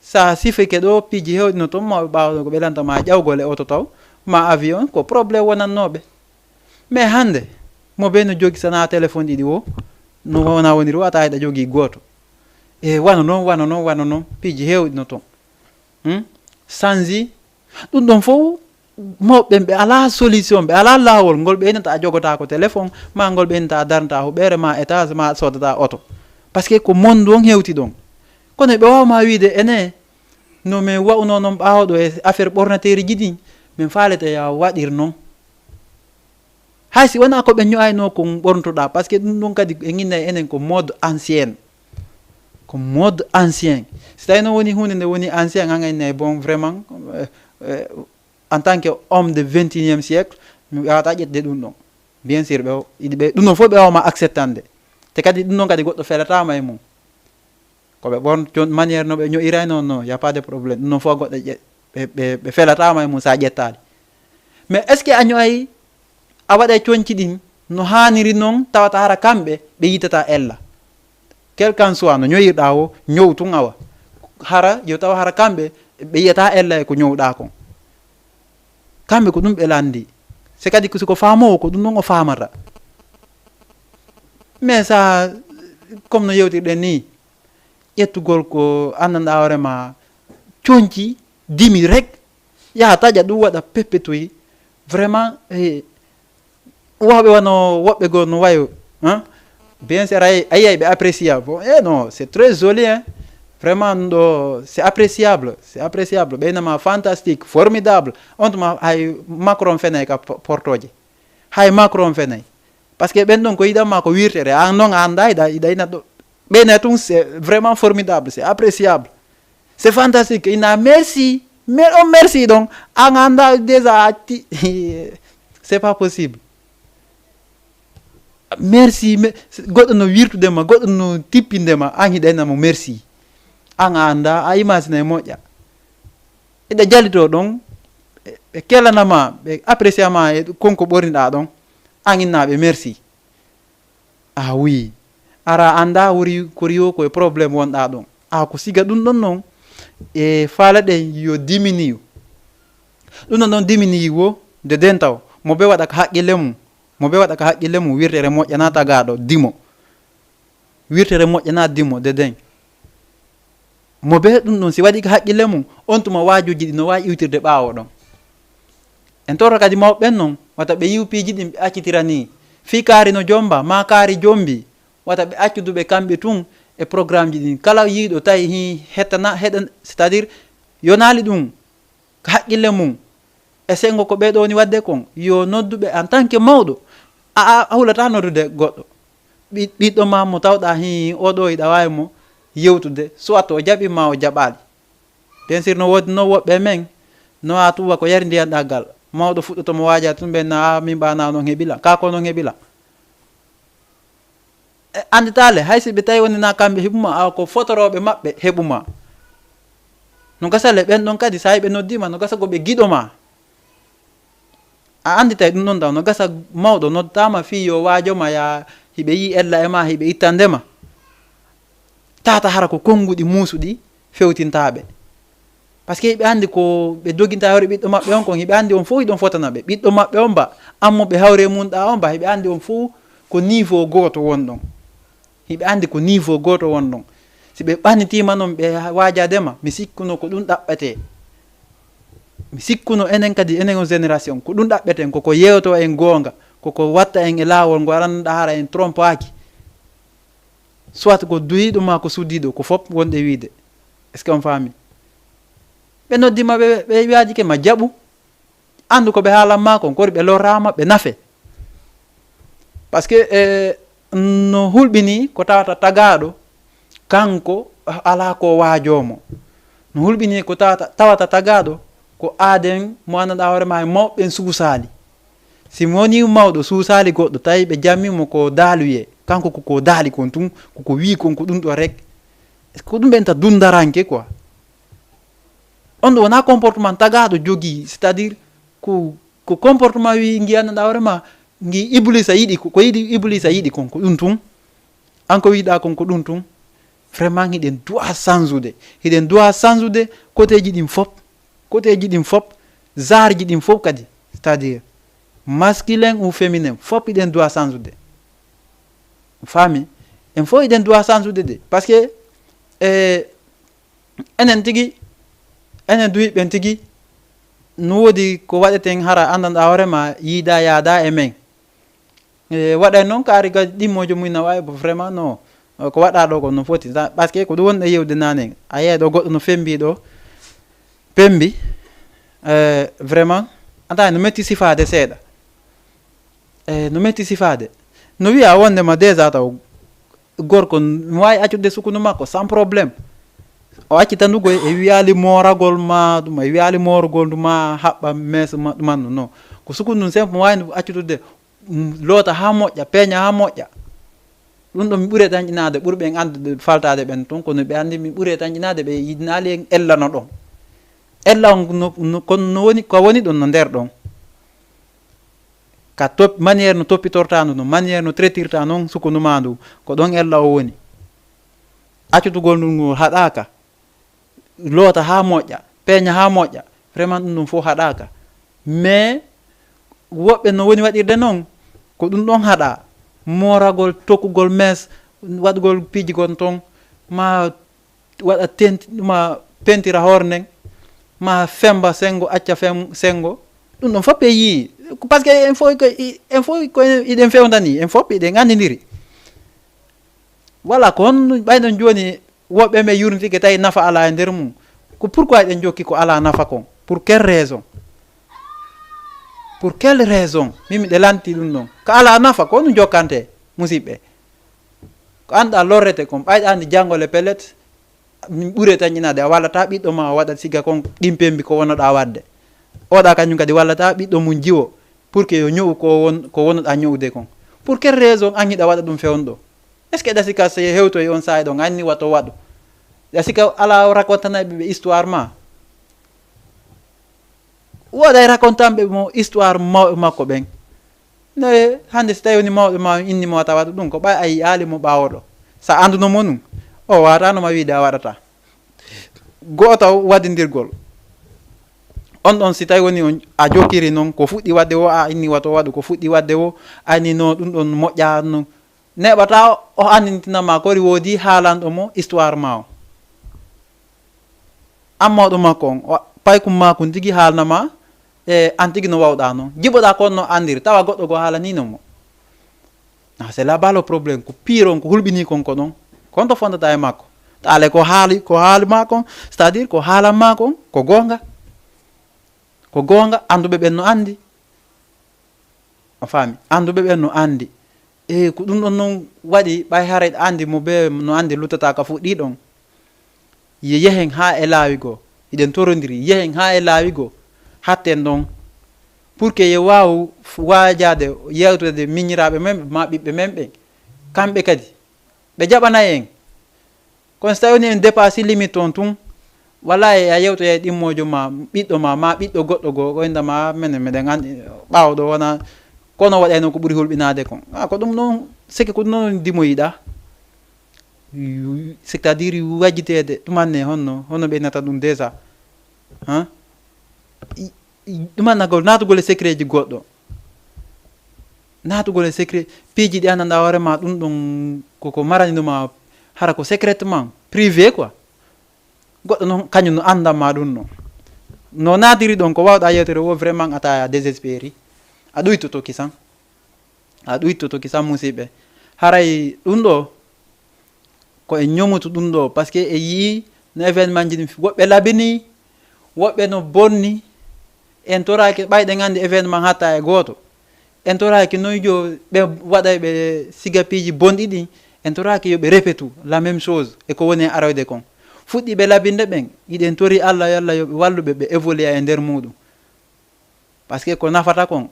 Sa sifike ɗo piiji hewɗi no toon, mawɓe ɓaawo ɗo ko ɓe lanta ma ƴawgol e oto taw, ma avion, ko problème wonannooɓe. Mais hannde, mo bee no jogi sana téléphone ɗiɗi wo, no wona woniri wo, a tawa hiɗa jogii gooto. E wano noon, wano noon, wano noon, piiji heewɗi no toon. Hmm? Sanji, ɗum ɗon fof, mawɓe ɓen ɓe alaa solution, ɓe alaa laawol, ngol ɓe innata a jogotaako téléphone, ma ngol ɓe innata a darnata huɓeere, ma étage, ma a soodata oto. Parce que ko monde on hewti ɗon. Kono ɓe waawa ma wiide, ene, no min wa'unoo noon ɓaawo ɗo e affaire ɓornateeri ji ɗin, min faalete ya waɗir noon. Hay si wonaa ko ɓe ño'aynoo ko ɓornotoɗaa, parce que ɗum ɗum kadi en innay enen ko mode ancien. Ko mode ancien. Si tawii noon woni huunde nde woni ancien, an a innay bon vraiment, euh, euh, en tant que homme de vingt et unième siècle, mi waawataa ƴettude ɗum ɗon. Bien sûr, ɓe o-, iɗi ɓe, ɗum ɗon fof ɓe waawma acceptande. Te kadi ɗum ɗon kadi goɗɗo felataama e mum. Ko ɓe ɓorn-, jon-, manière no ɓe ño'irayno, non, y a pas de problème. Ɗum ɗon fof goɗɗo ƴe-, ɓe, ɓe, ɓe felataama e mum sa ƴettaali. Mais est-ce que a ño'ay a waɗay coñci ɗin no haaniri noon, tawata hara kamɓe ɓe yitata ella? Quel qu'en soit, no ñoyirɗaa o, ñow tun awa. Hara, yo taw hara kamɓe ɓe yiyata ella e ko ñowɗaa kon. Kamɓe ko ɗum ɓe lanndi. Se kadi ko, si ko faamoowo, ko ɗum ɗon o faamata. Mais sa, comme no yewtirɗen nii, ƴettugol ko anndanɗaa hoore ma, coñci, dimi rek, yaha taƴa ɗum, waɗa peppetoyi. Vraiment, eh, wawɓe wano woɓɓe goo no wayo, hein? Bien sûr, a yi-, a yiyay ɓe appréciable. Bon, eh non, c'est très joli, hein? Vraiment, ɗum ɗo, c'est appréciable, c'est appréciable. Ɓeynama fantastique, formidable. On tuma hay Macron fenay ka po-, portoje. Hay Macron fenay. Parce que ɓen ɗon ko yiɗan ma ko wirtere. An non a annda, hiɗa, hiɗa ina ɗo. Ɓeyna tun, c'est vraiment formidable, c'est appréciable. C'est fantastique. Ina merci. Mer-, on merci ɗon. An a annda déjà a atti. C'est pas possible. Merci, me-, goɗɗo no wirtude ma, goɗɗo no tippinde ma, an hiɗa ina mo merci. An a annda, a imagine e moƴƴa. Hiɗa jalito ɗon, ɓe, ɓe kelana ma, ɓe apprécier ma e kon ko ɓorniɗaa ɗon. An inna ɓe merci. Ah oui. Ara annda wori, kori yo ko e problème wonɗaa ɗon. Ah, ko siga ɗum ɗon non, e faala ɗen yo diminiyu. Ɗum ɗon non diminiyi wo, de den taw, mo be waɗa ka haqqille mum, mo be waɗa ka haqqille mum, wirtere moƴƴana tagaaɗo, dimo. Wirtere moƴƴana dimo, de den. Mo be ɗum ɗon, si waɗi ka haqqille mum, on tuma waajuuji ɗi no waawi iwtirde ɓaawo ɗon. En torra kadi mawɓe ɓen non, wata ɓe yiw piiji ɗin ɓe accitira ni. Fii kaari no jomba, maa kaari jombi, wata ɓe accu duɓe kamɓe tun e programme ji ɗin. Kala yiiɗo tawi hi hettana, heɗan, c'est-à-dire, yonaali ɗum ka haqqille mum, e sengo ko ɓee ɗoo woni waɗde kon, yo noddu ɓe en tant que mawɗo. A, a, a hulataa noddude goɗɗo. Ɓi-, ɓiɗɗo ma mo tawɗaa hii, oo ɗoo hiɗa waawi mo yewtude, soit o jaɓi ma o jaɓaali. Bien sûr, no woodi, no woɓɓe men, no a tuwa ko yari ndiyan ɗaggal. Mawɗo fuɗɗoto mo waaja tun ɓen na, "Ah, min ɓaana noon heɓila." Kaa ko noon heɓila. E, annditaale, hay si ɓe tawi woni na kamɓe heɓuma, awa ko fotorooɓe maɓɓe heɓuma. No gasa le ɓen ɗon kadi, sa ɓe noddiima, no gasa ko ɓe giɗo ma. A anndi tawi ɗum ɗon taw no gasa mawɗo noddaama fii yo waajo ma yaa hiɓe yii ella e ma, hiɓe ittande ma. Tata hara ko konnguɗi muusuɗi fewtintaaɓe. Parce que hiɓe anndi ko ɓe doginta hawre ɓiɗɗo maɓɓe on kon, hiɓe anndi on fof hiɗon fotana ɓe. Ɓiɗɗo maɓɓe on ba, ammo ɓe hawre mum ɗa on ba, hiɓe anndi on fof ko niveau gooto won ɗon. Hiɓe anndi ko niveau gooto won ɗon. Si ɓe ɓannitiima noon ɓe waajaade ma, mi sikkuno ko ɗum ɗaɓɓetee. Mi sikkuno enen kadi, enen on génération, ko ɗum ɗaɓɓeten, koko yeewto en goonga, koko watta en e laawol ngo aranɗa hara en trompaaki. Soit ko duhiiɗo maa ko suddiiɗo, ko fof wonde wiide. Est-ce que on faami? Ɓe noddi ma, ɓe, ɓe waaji ke ma jaɓu. Anndu ko ɓe haalan maa kon, kori ɓe lorraama, ɓe nafe. Parce que, eh, no hulɓini ko tawata tagaaɗo, kanko alaa ko waajoo mo. No hulɓini ko tawata, tawata tagaaɗo ko aaden mo anndanɗaa hoore maa e mawɓe ɓen suusaali. Si mo woni mawɗo suusaali goɗɗo, tawi ɓe jammi mo ko daaluyee, kanko ko ko daali kon tun, ko ko wii kon ko ɗum ɗo rek. Ko ɗum ɓen ta dundaranke quoi. On ɗo wonaa comportement tagaaɗo jogii, c'est-à-dire ko, ko comportement wi ngi anndanɗaa hoore maa, ngi Iblisa yiɗi, ko, ko yiɗi Iblisa yiɗi kon, ko ɗum tun. An ko wiɗaa kon, ko ɗum tun. Vraiment, hiɗen duwa sansude. Hiɗen duwa sansude koteeji ɗin fop. Koteeji ɗin fop, genre ji ɗin fop kadi. C'est-à-dire, masculin ou féminin, fop hiɗen duwa sansude. Faami? En fof hiɗen duwa sansude de. Parce que, eh, enen tigi, enen duhiɓe ɓen tigi, no woodi ko waɗeten hara anndanɗaa hoore maa, yiida yaada e men. E, waɗay noon kaari ga ɗimmoojo mum na waawi bo vraiment non, ko waɗaa ɗo ko no foti. Sa-, parce que ko ɗum wonɗen yewde naane. A yiyay ɗo goɗɗo no fembi ɗo. Pembi, eh, vraiment, antaa no metti sifaade seeɗa. Eh, no metti sifaade. No wiya wondema déjà taw gorko n-, mi waawi accude sukunu makko sans problème. O acci tan ɗugoy e wiyaali mooragol ma ɗum, e wiyaali mooragol ɗum ma haɓɓa mees ma ɗum anno non. Ko sukunu ɗum simple mo waawi accude, mm, loota haa moƴƴa, peeña haa moƴƴa. Ɗum ɗo mi ɓuri tan ƴinaade, ɓuri ɓen anndude faltaade ɓen ton, kono ɓe anndi mi ɓuri tan ƴinaade ɓe yiɗnaali en ella no ɗon. Ella on no, no, kono no woni, ko woni ɗon no nder ɗon. Ka top-, manière no toppitortaa ndu, no manière no traitirtaa noon sukunu maa ndu, ko ɗon ella o woni. Accutugol ndu ngu haɗaaka, loota haa moƴƴa, peeña haa moƴƴa, vraiment ɗum ɗum fof haɗaaka. Mais woɓɓe no woni waɗirde noon, ko ɗum ɗon haɗaa. Mooragol, tokkugol mees, waɗugol piiji gon toon, ma waɗa tenti, ma pentira hoore nden, ma femba senngo, acca fem-, senngo. Ɗum ɗon fof ɓe yii. Ko parce que en fof ko, i-, en fof ko en, iɗen fewndani, en fof iɗen anndindiri. Voilà, ko honno ɓayno jooni woɓɓe men yurnitike tawi nafa alaa e nder mum. Ko pourquoi eɗen jokki ko alaa nafa kon? Pour quelle raison? Pour quelle raison? Min miɗe lanti ɗum ɗon. Ko alaa nafa, ko honno jokkante, musiɓɓe? Ko anndaa lorrete kon, ɓayɗa anndi janngole pellet, min ɓure tan ƴinaade, a wallata ɓiɗɗo ma o waɗa siga kon ɗin pembi ko wonoɗaa waɗde. Oɗa kañum kadi wallata ɓiɗɗo mum jiwo, pour que yo ño'u ko won, ko wonoɗaa ño'ude kon. Pour quelle raison an hiɗa waɗa ɗum fewndo? Est-ce que ɗa sika si hewtoy on saa'i ɗon, anni wato waɗu? Ɗa sika alaa o racontanay ɓe ɓe histoire ma? Woɗay racontanɓe mo histoire mawɓe makko ɓen. Ne hannde si tawi woni mawɓe ma inni mo wata waɗu ɗum, ko ɓay a yi'aali mo ɓaawo ɗo. Sa annduno mo ɗum, o waatano ma wiide a waɗata. Go'o taw waɗindirgol. On ɗon si tawi woni on, a jokkiri noon, ko fuɗɗi waɗde wo, a inni wato waɗu, ko fuɗɗi waɗde wo, a inni no ɗum ɗon moƴƴaano. Neeɓata o anndintina ma kori woodi haalanɗo mo histoire ma o. An mawɗo makko on, o, paykum makko on tigi haalna ma, e an tigi no wawɗa noon. Jiɓoɗa kon no anndiri, tawa goɗɗo goo haalanino mo. Ah, c'est là-bas le problème. Ko pire on, ko hulɓini kon ko ɗon. Kon to fondata e makko. Taale ko haali, ko haali ma kon, c'est-à-dire ko haalan ma kon, ko goonga. Ko goonga, annduɓe ɓen no anndi. A faami? Annduɓe ɓen no anndi. E ko ɗum ɗon non waɗi, ɓay haray anndi mo be no anndi luttata ka fuɗɗi ɗon. Ye-, yehen haa e laawi goo. Hiɗen torondiri, yehen haa e laawi goo. Hatten ɗon. Pour que ye waawu f-, waajaade, yewtude miñiraaɓe men, ma ɓiɓɓe men ɓen. Kamɓe kadi, ɓe jaɓanay en. Kono so tawi woni en dépassé limite on tun, Wallaahi, a yewtoyay ɗimmoojo ma, ɓiɗɗo ma, ma ɓiɗɗo goɗɗo goo, ko innda ma, menen meɗen anndi, ɓaawo ɗoo wona, kono waɗayno ko ɓuri hulɓinaade kon. Ah, ko ɗum noon, seke ko ɗum noon dimoyiɗaa. C'est-à-dire, wajjiteede, ɗum anne honno, honno ɓe innata ɗum déjà? Han? I, i, ɗum annagol, naatugol e secret ji goɗɗo. Naatugol e secret, piiji ɗi anndanɗaa hoore ma, ɗum ɗum ko, ko maraninduma, hara ko secrètement, privé quoi. Goɗɗo noon, kañum no anndan ma ɗum noon. No naatiri ɗon, ko waawɗaa yewtere o, vraiment, a tawa a désespéré. A ɗuytoto kisan. A ɗuytoto kisan, musiɓɓe. Haray ɗum ɗoo, ko e ñomutu ɗum ɗoo, parce que e yii no événement ji ɗin, woɓɓe labini, woɓɓe no bonni. En toraaki, ɓay ɗen anndi événement hatta e gooto. En toraaki noy jo ɓe waɗay ɓe siga piiji bonɗi ɗin, en toraaki yo ɓe repetu la même chose e ko woni e aroyde kon. Fuɗɗiiɓe labinde ɓen, iɗen tori Allah, yo Allah yo ɓe wallu ɓe, ɓe évoluer e nder muuɗum. Parce que ko nafata kon,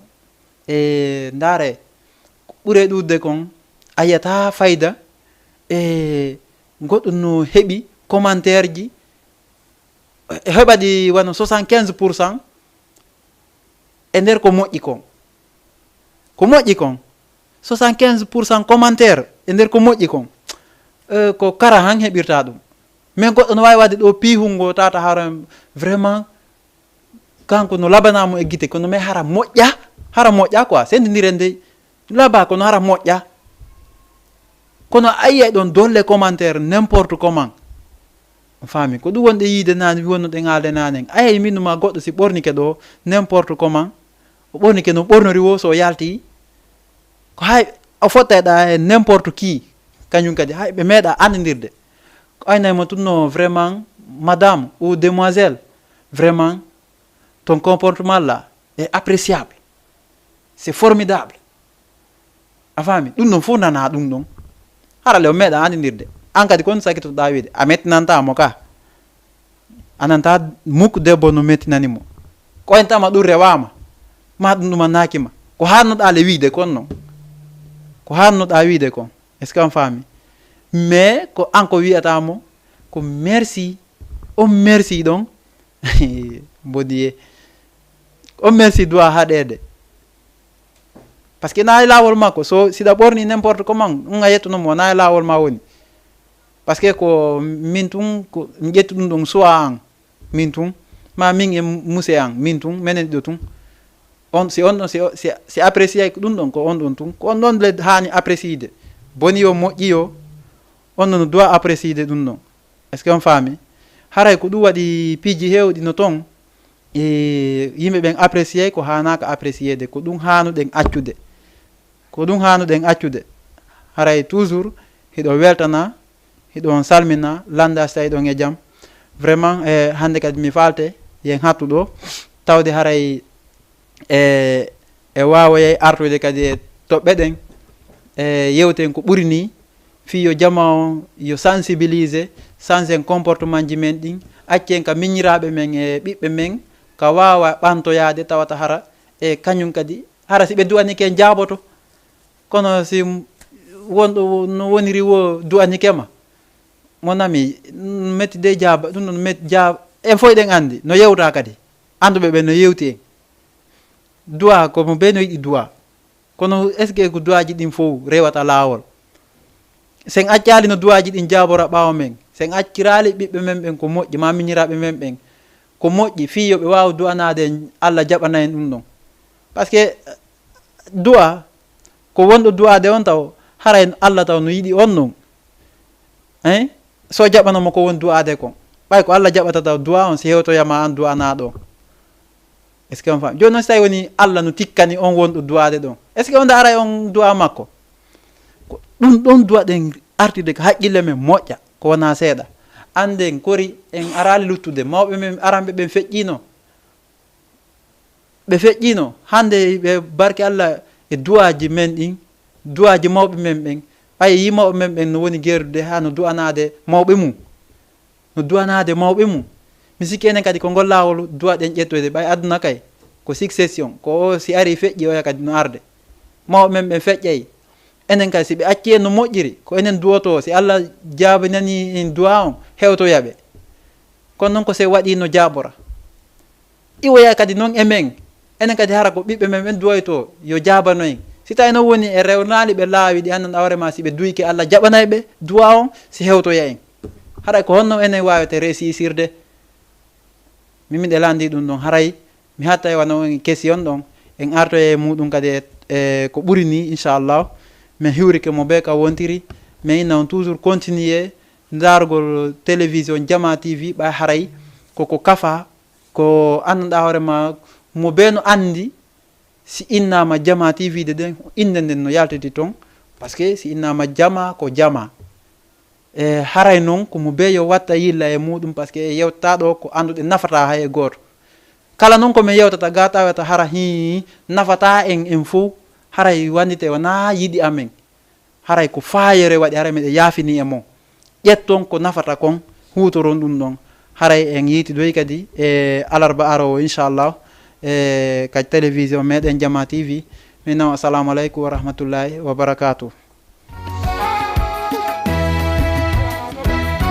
e ndaare, ko ɓure ɗuuɗde kon, a yiyata fayda, e goɗɗum no heɓi commentaire ji, e heɓa ɗi wano soixante-quinze pour cent e nder ko moƴƴi kon. Ko moƴƴi kon, soixante-quinze pour cent commentaire e nder ko moƴƴi kon. Eh, ko kara han heɓirta ɗum. Mais goɗɗo no waawi waɗde ɗo piihungo tata hara vraiment, kanko no labana mo e gite, kono mais hara moƴƴa, hara moƴƴa quoi, sendindiren dey. Laba, kono hara moƴƴa. Kono a yiyay ɗon dolle commentaire n'importe comment. On faami, ko ɗum wonɗe yiide naane, wonno ɗen haalde naane. A yiyay min ma goɗɗo si ɓornike ɗo n'importe comment, o ɓornike no ɓornori wo, so o yalti, ko hay o fottay ɗa e n'importe qui, kañum kadi hay ɓe meeɗa anndirde. Ko aynay mo tun no vraiment, madame ou demoiselle, vraiment, ton comportement là est appréciable. C'est formidable. A faami? Ɗum ɗon fof nana ɗum ɗon. Hara le o meeɗa anndirde. An kadi kon sakitotoɗa wiide, a mettinanta mo ka. A nanta mukk debbo no mettinani mo. Ko en tama ɗum rewaama. Ma ɗum ɗum annaaki ma. Ko hannoɗa le wiide kon non. Ko hannoɗa wiide kon. Est-ce que on faami? Mais ko an ko wiyata mo, ko merci. On merci ɗon. Mbodiye. On merci doit haɗeede. Parce que na e laawol makko, so siɗa ɓorni n'importe comment, ɗum a yettuno mo, na e laawol ma woni. Parce que ko min tun, ko mi ƴettu ɗum ɗon soit an, min tun, ma min e muse an, min tun, menen ɗo tun. On, si on ɗon, si, si, si apprécier ko ɗum ɗon, ko on ɗon tun, ko on ɗon le haani apprécier de. Boni yo, moƴƴi yo, on ɗon doit apprécier de ɗum ɗon. Est-ce que on faami? Haray ko ɗum waɗi piiji heewɗi no ton, e yimɓe ɓen apprécier ko haanaaka apprécier de, ko ɗum haanuɗen accude. Ko ɗum haanuɗen accude. Haray toujours hiɗo weltana, hiɗon salmina, lannda si tawi ɗon e jam. Vraiment, e hannde kadi mi faalte, yen hattu ɗo, tawde haray e, e waawoyay artude kadi e toɓɓe ɗen, e yewten ko ɓuri ni, fii yo jama on yo sensibiliser, changen comportement ji men ɗin, accen ka miñiraaɓe men e ɓiɓɓe men, ka waawa ɓantoyaade tawata hara e kañum kadi, hara si ɓe du'anike en jaaboto. Kono si wonɗo no woniri wo du'anike ma, mon ami, metti de jaaba, ɗum ɗon met-, jaab-, en fof eɗen anndi, no yewta kadi. Annduɓe ɓe no yewti en. Du'a ko mo bee no yiɗi du'a. Kono est-ce que ko du'aaji ɗin fof rewata laawol? Sen accaali no du'aaji ɗin jaabora ɓaawo men. Sen acciraali ɓiɓɓe men ɓen ko moƴƴi, ma miñiraaɓe men ɓen ko moƴƴi, fii yo ɓe waaw du'anaade en, Allah jaɓana en ɗum ɗon. Parce que, eh, du'a, ko wonɗo du'aade on taw, haray Allah taw no yiɗi on non. Hein? So jaɓano mo ko won du'aade kon. Ɓay ko Allah jaɓata taw du'a on, si hewtoyama an du'anaaɗo on. Est-ce que on faami? Jooni noon, si tawi woni Allah no tikkani on wonɗo du'aade ɗon, est-ce que on ndaaray on du'a makko? Ko ɗum ɗon du'a ɗen artirde ko haqqille men moƴƴa, ko wonaa seeɗa. Annden kori en araali luttude, mawɓe men aranɓe ɓen feƴƴiino. Ɓe feƴƴiino, hannde ɓe barke Allah e du'aaji men ɗin, du'aaji mawɓe men ɓen. Ɓay yii mawɓe men ɓen no woni geerude haa no du'anaade mawɓe mum. No du'anaade mawɓe mum. Mi sikki enen kadi ko ngol laawol du'a ɗen ƴettoyde, ɓay aduna kay ko succession, ko o si ari feƴƴi, oya kadi no arde. Mawɓe men ɓen feƴƴay. Enen kadi si ɓe accii en no moƴƴiri, ko enen du'otoo, si Allah jaabinanii en du'a on, hewtoya ɓe. Kono noon ko se waɗi no jaabora. Iwoya kadi noon e men. Enen kadi hara ko ɓiɓɓe men ɓen duwoyto yo jaabano en. Si tawi noon woni e rewnaali ɓe laawi ɗi anndan awre ma si ɓe duyke Allah jaɓanay ɓe duwa on si hewtoya en. Haray ko honno enen waawete resisirde? Min miɗe lanndi ɗum ɗon haray mi hatta e wano en kesi on ɗon en artoya e muɗum kadi e, e ko ɓuri ni inchallah. Min hiwrike mo be ka wontiri. Min inna on toujours continuer ndaargol télévision Jama T V ɓay haray koko kafa ko anndanɗa hoore ma mo be no anndi si innama Jama T V de ɗen innde nden no yaltiti ton. Parce que si innama Jama ko Jama. E haray noon ko mo be yo watta yilla e muɗum parce que e yewta ɗo ko annduɗe nafata hay e gooto. Kala noon ko min yewtata ga tawata hara hi nafata en en fof haray wandite wona yiɗi amen. Haray ko faayere waɗi haray miɗe yaafini e mon. Ƴetton ko nafata kon huutoron ɗum ɗon. Haray en yiitidoy kadi e alarba arowo inchallah e ka télévision meɗen Jama T V. Min noon assalamu aleykum wa rahmatullahi wa barakatuh.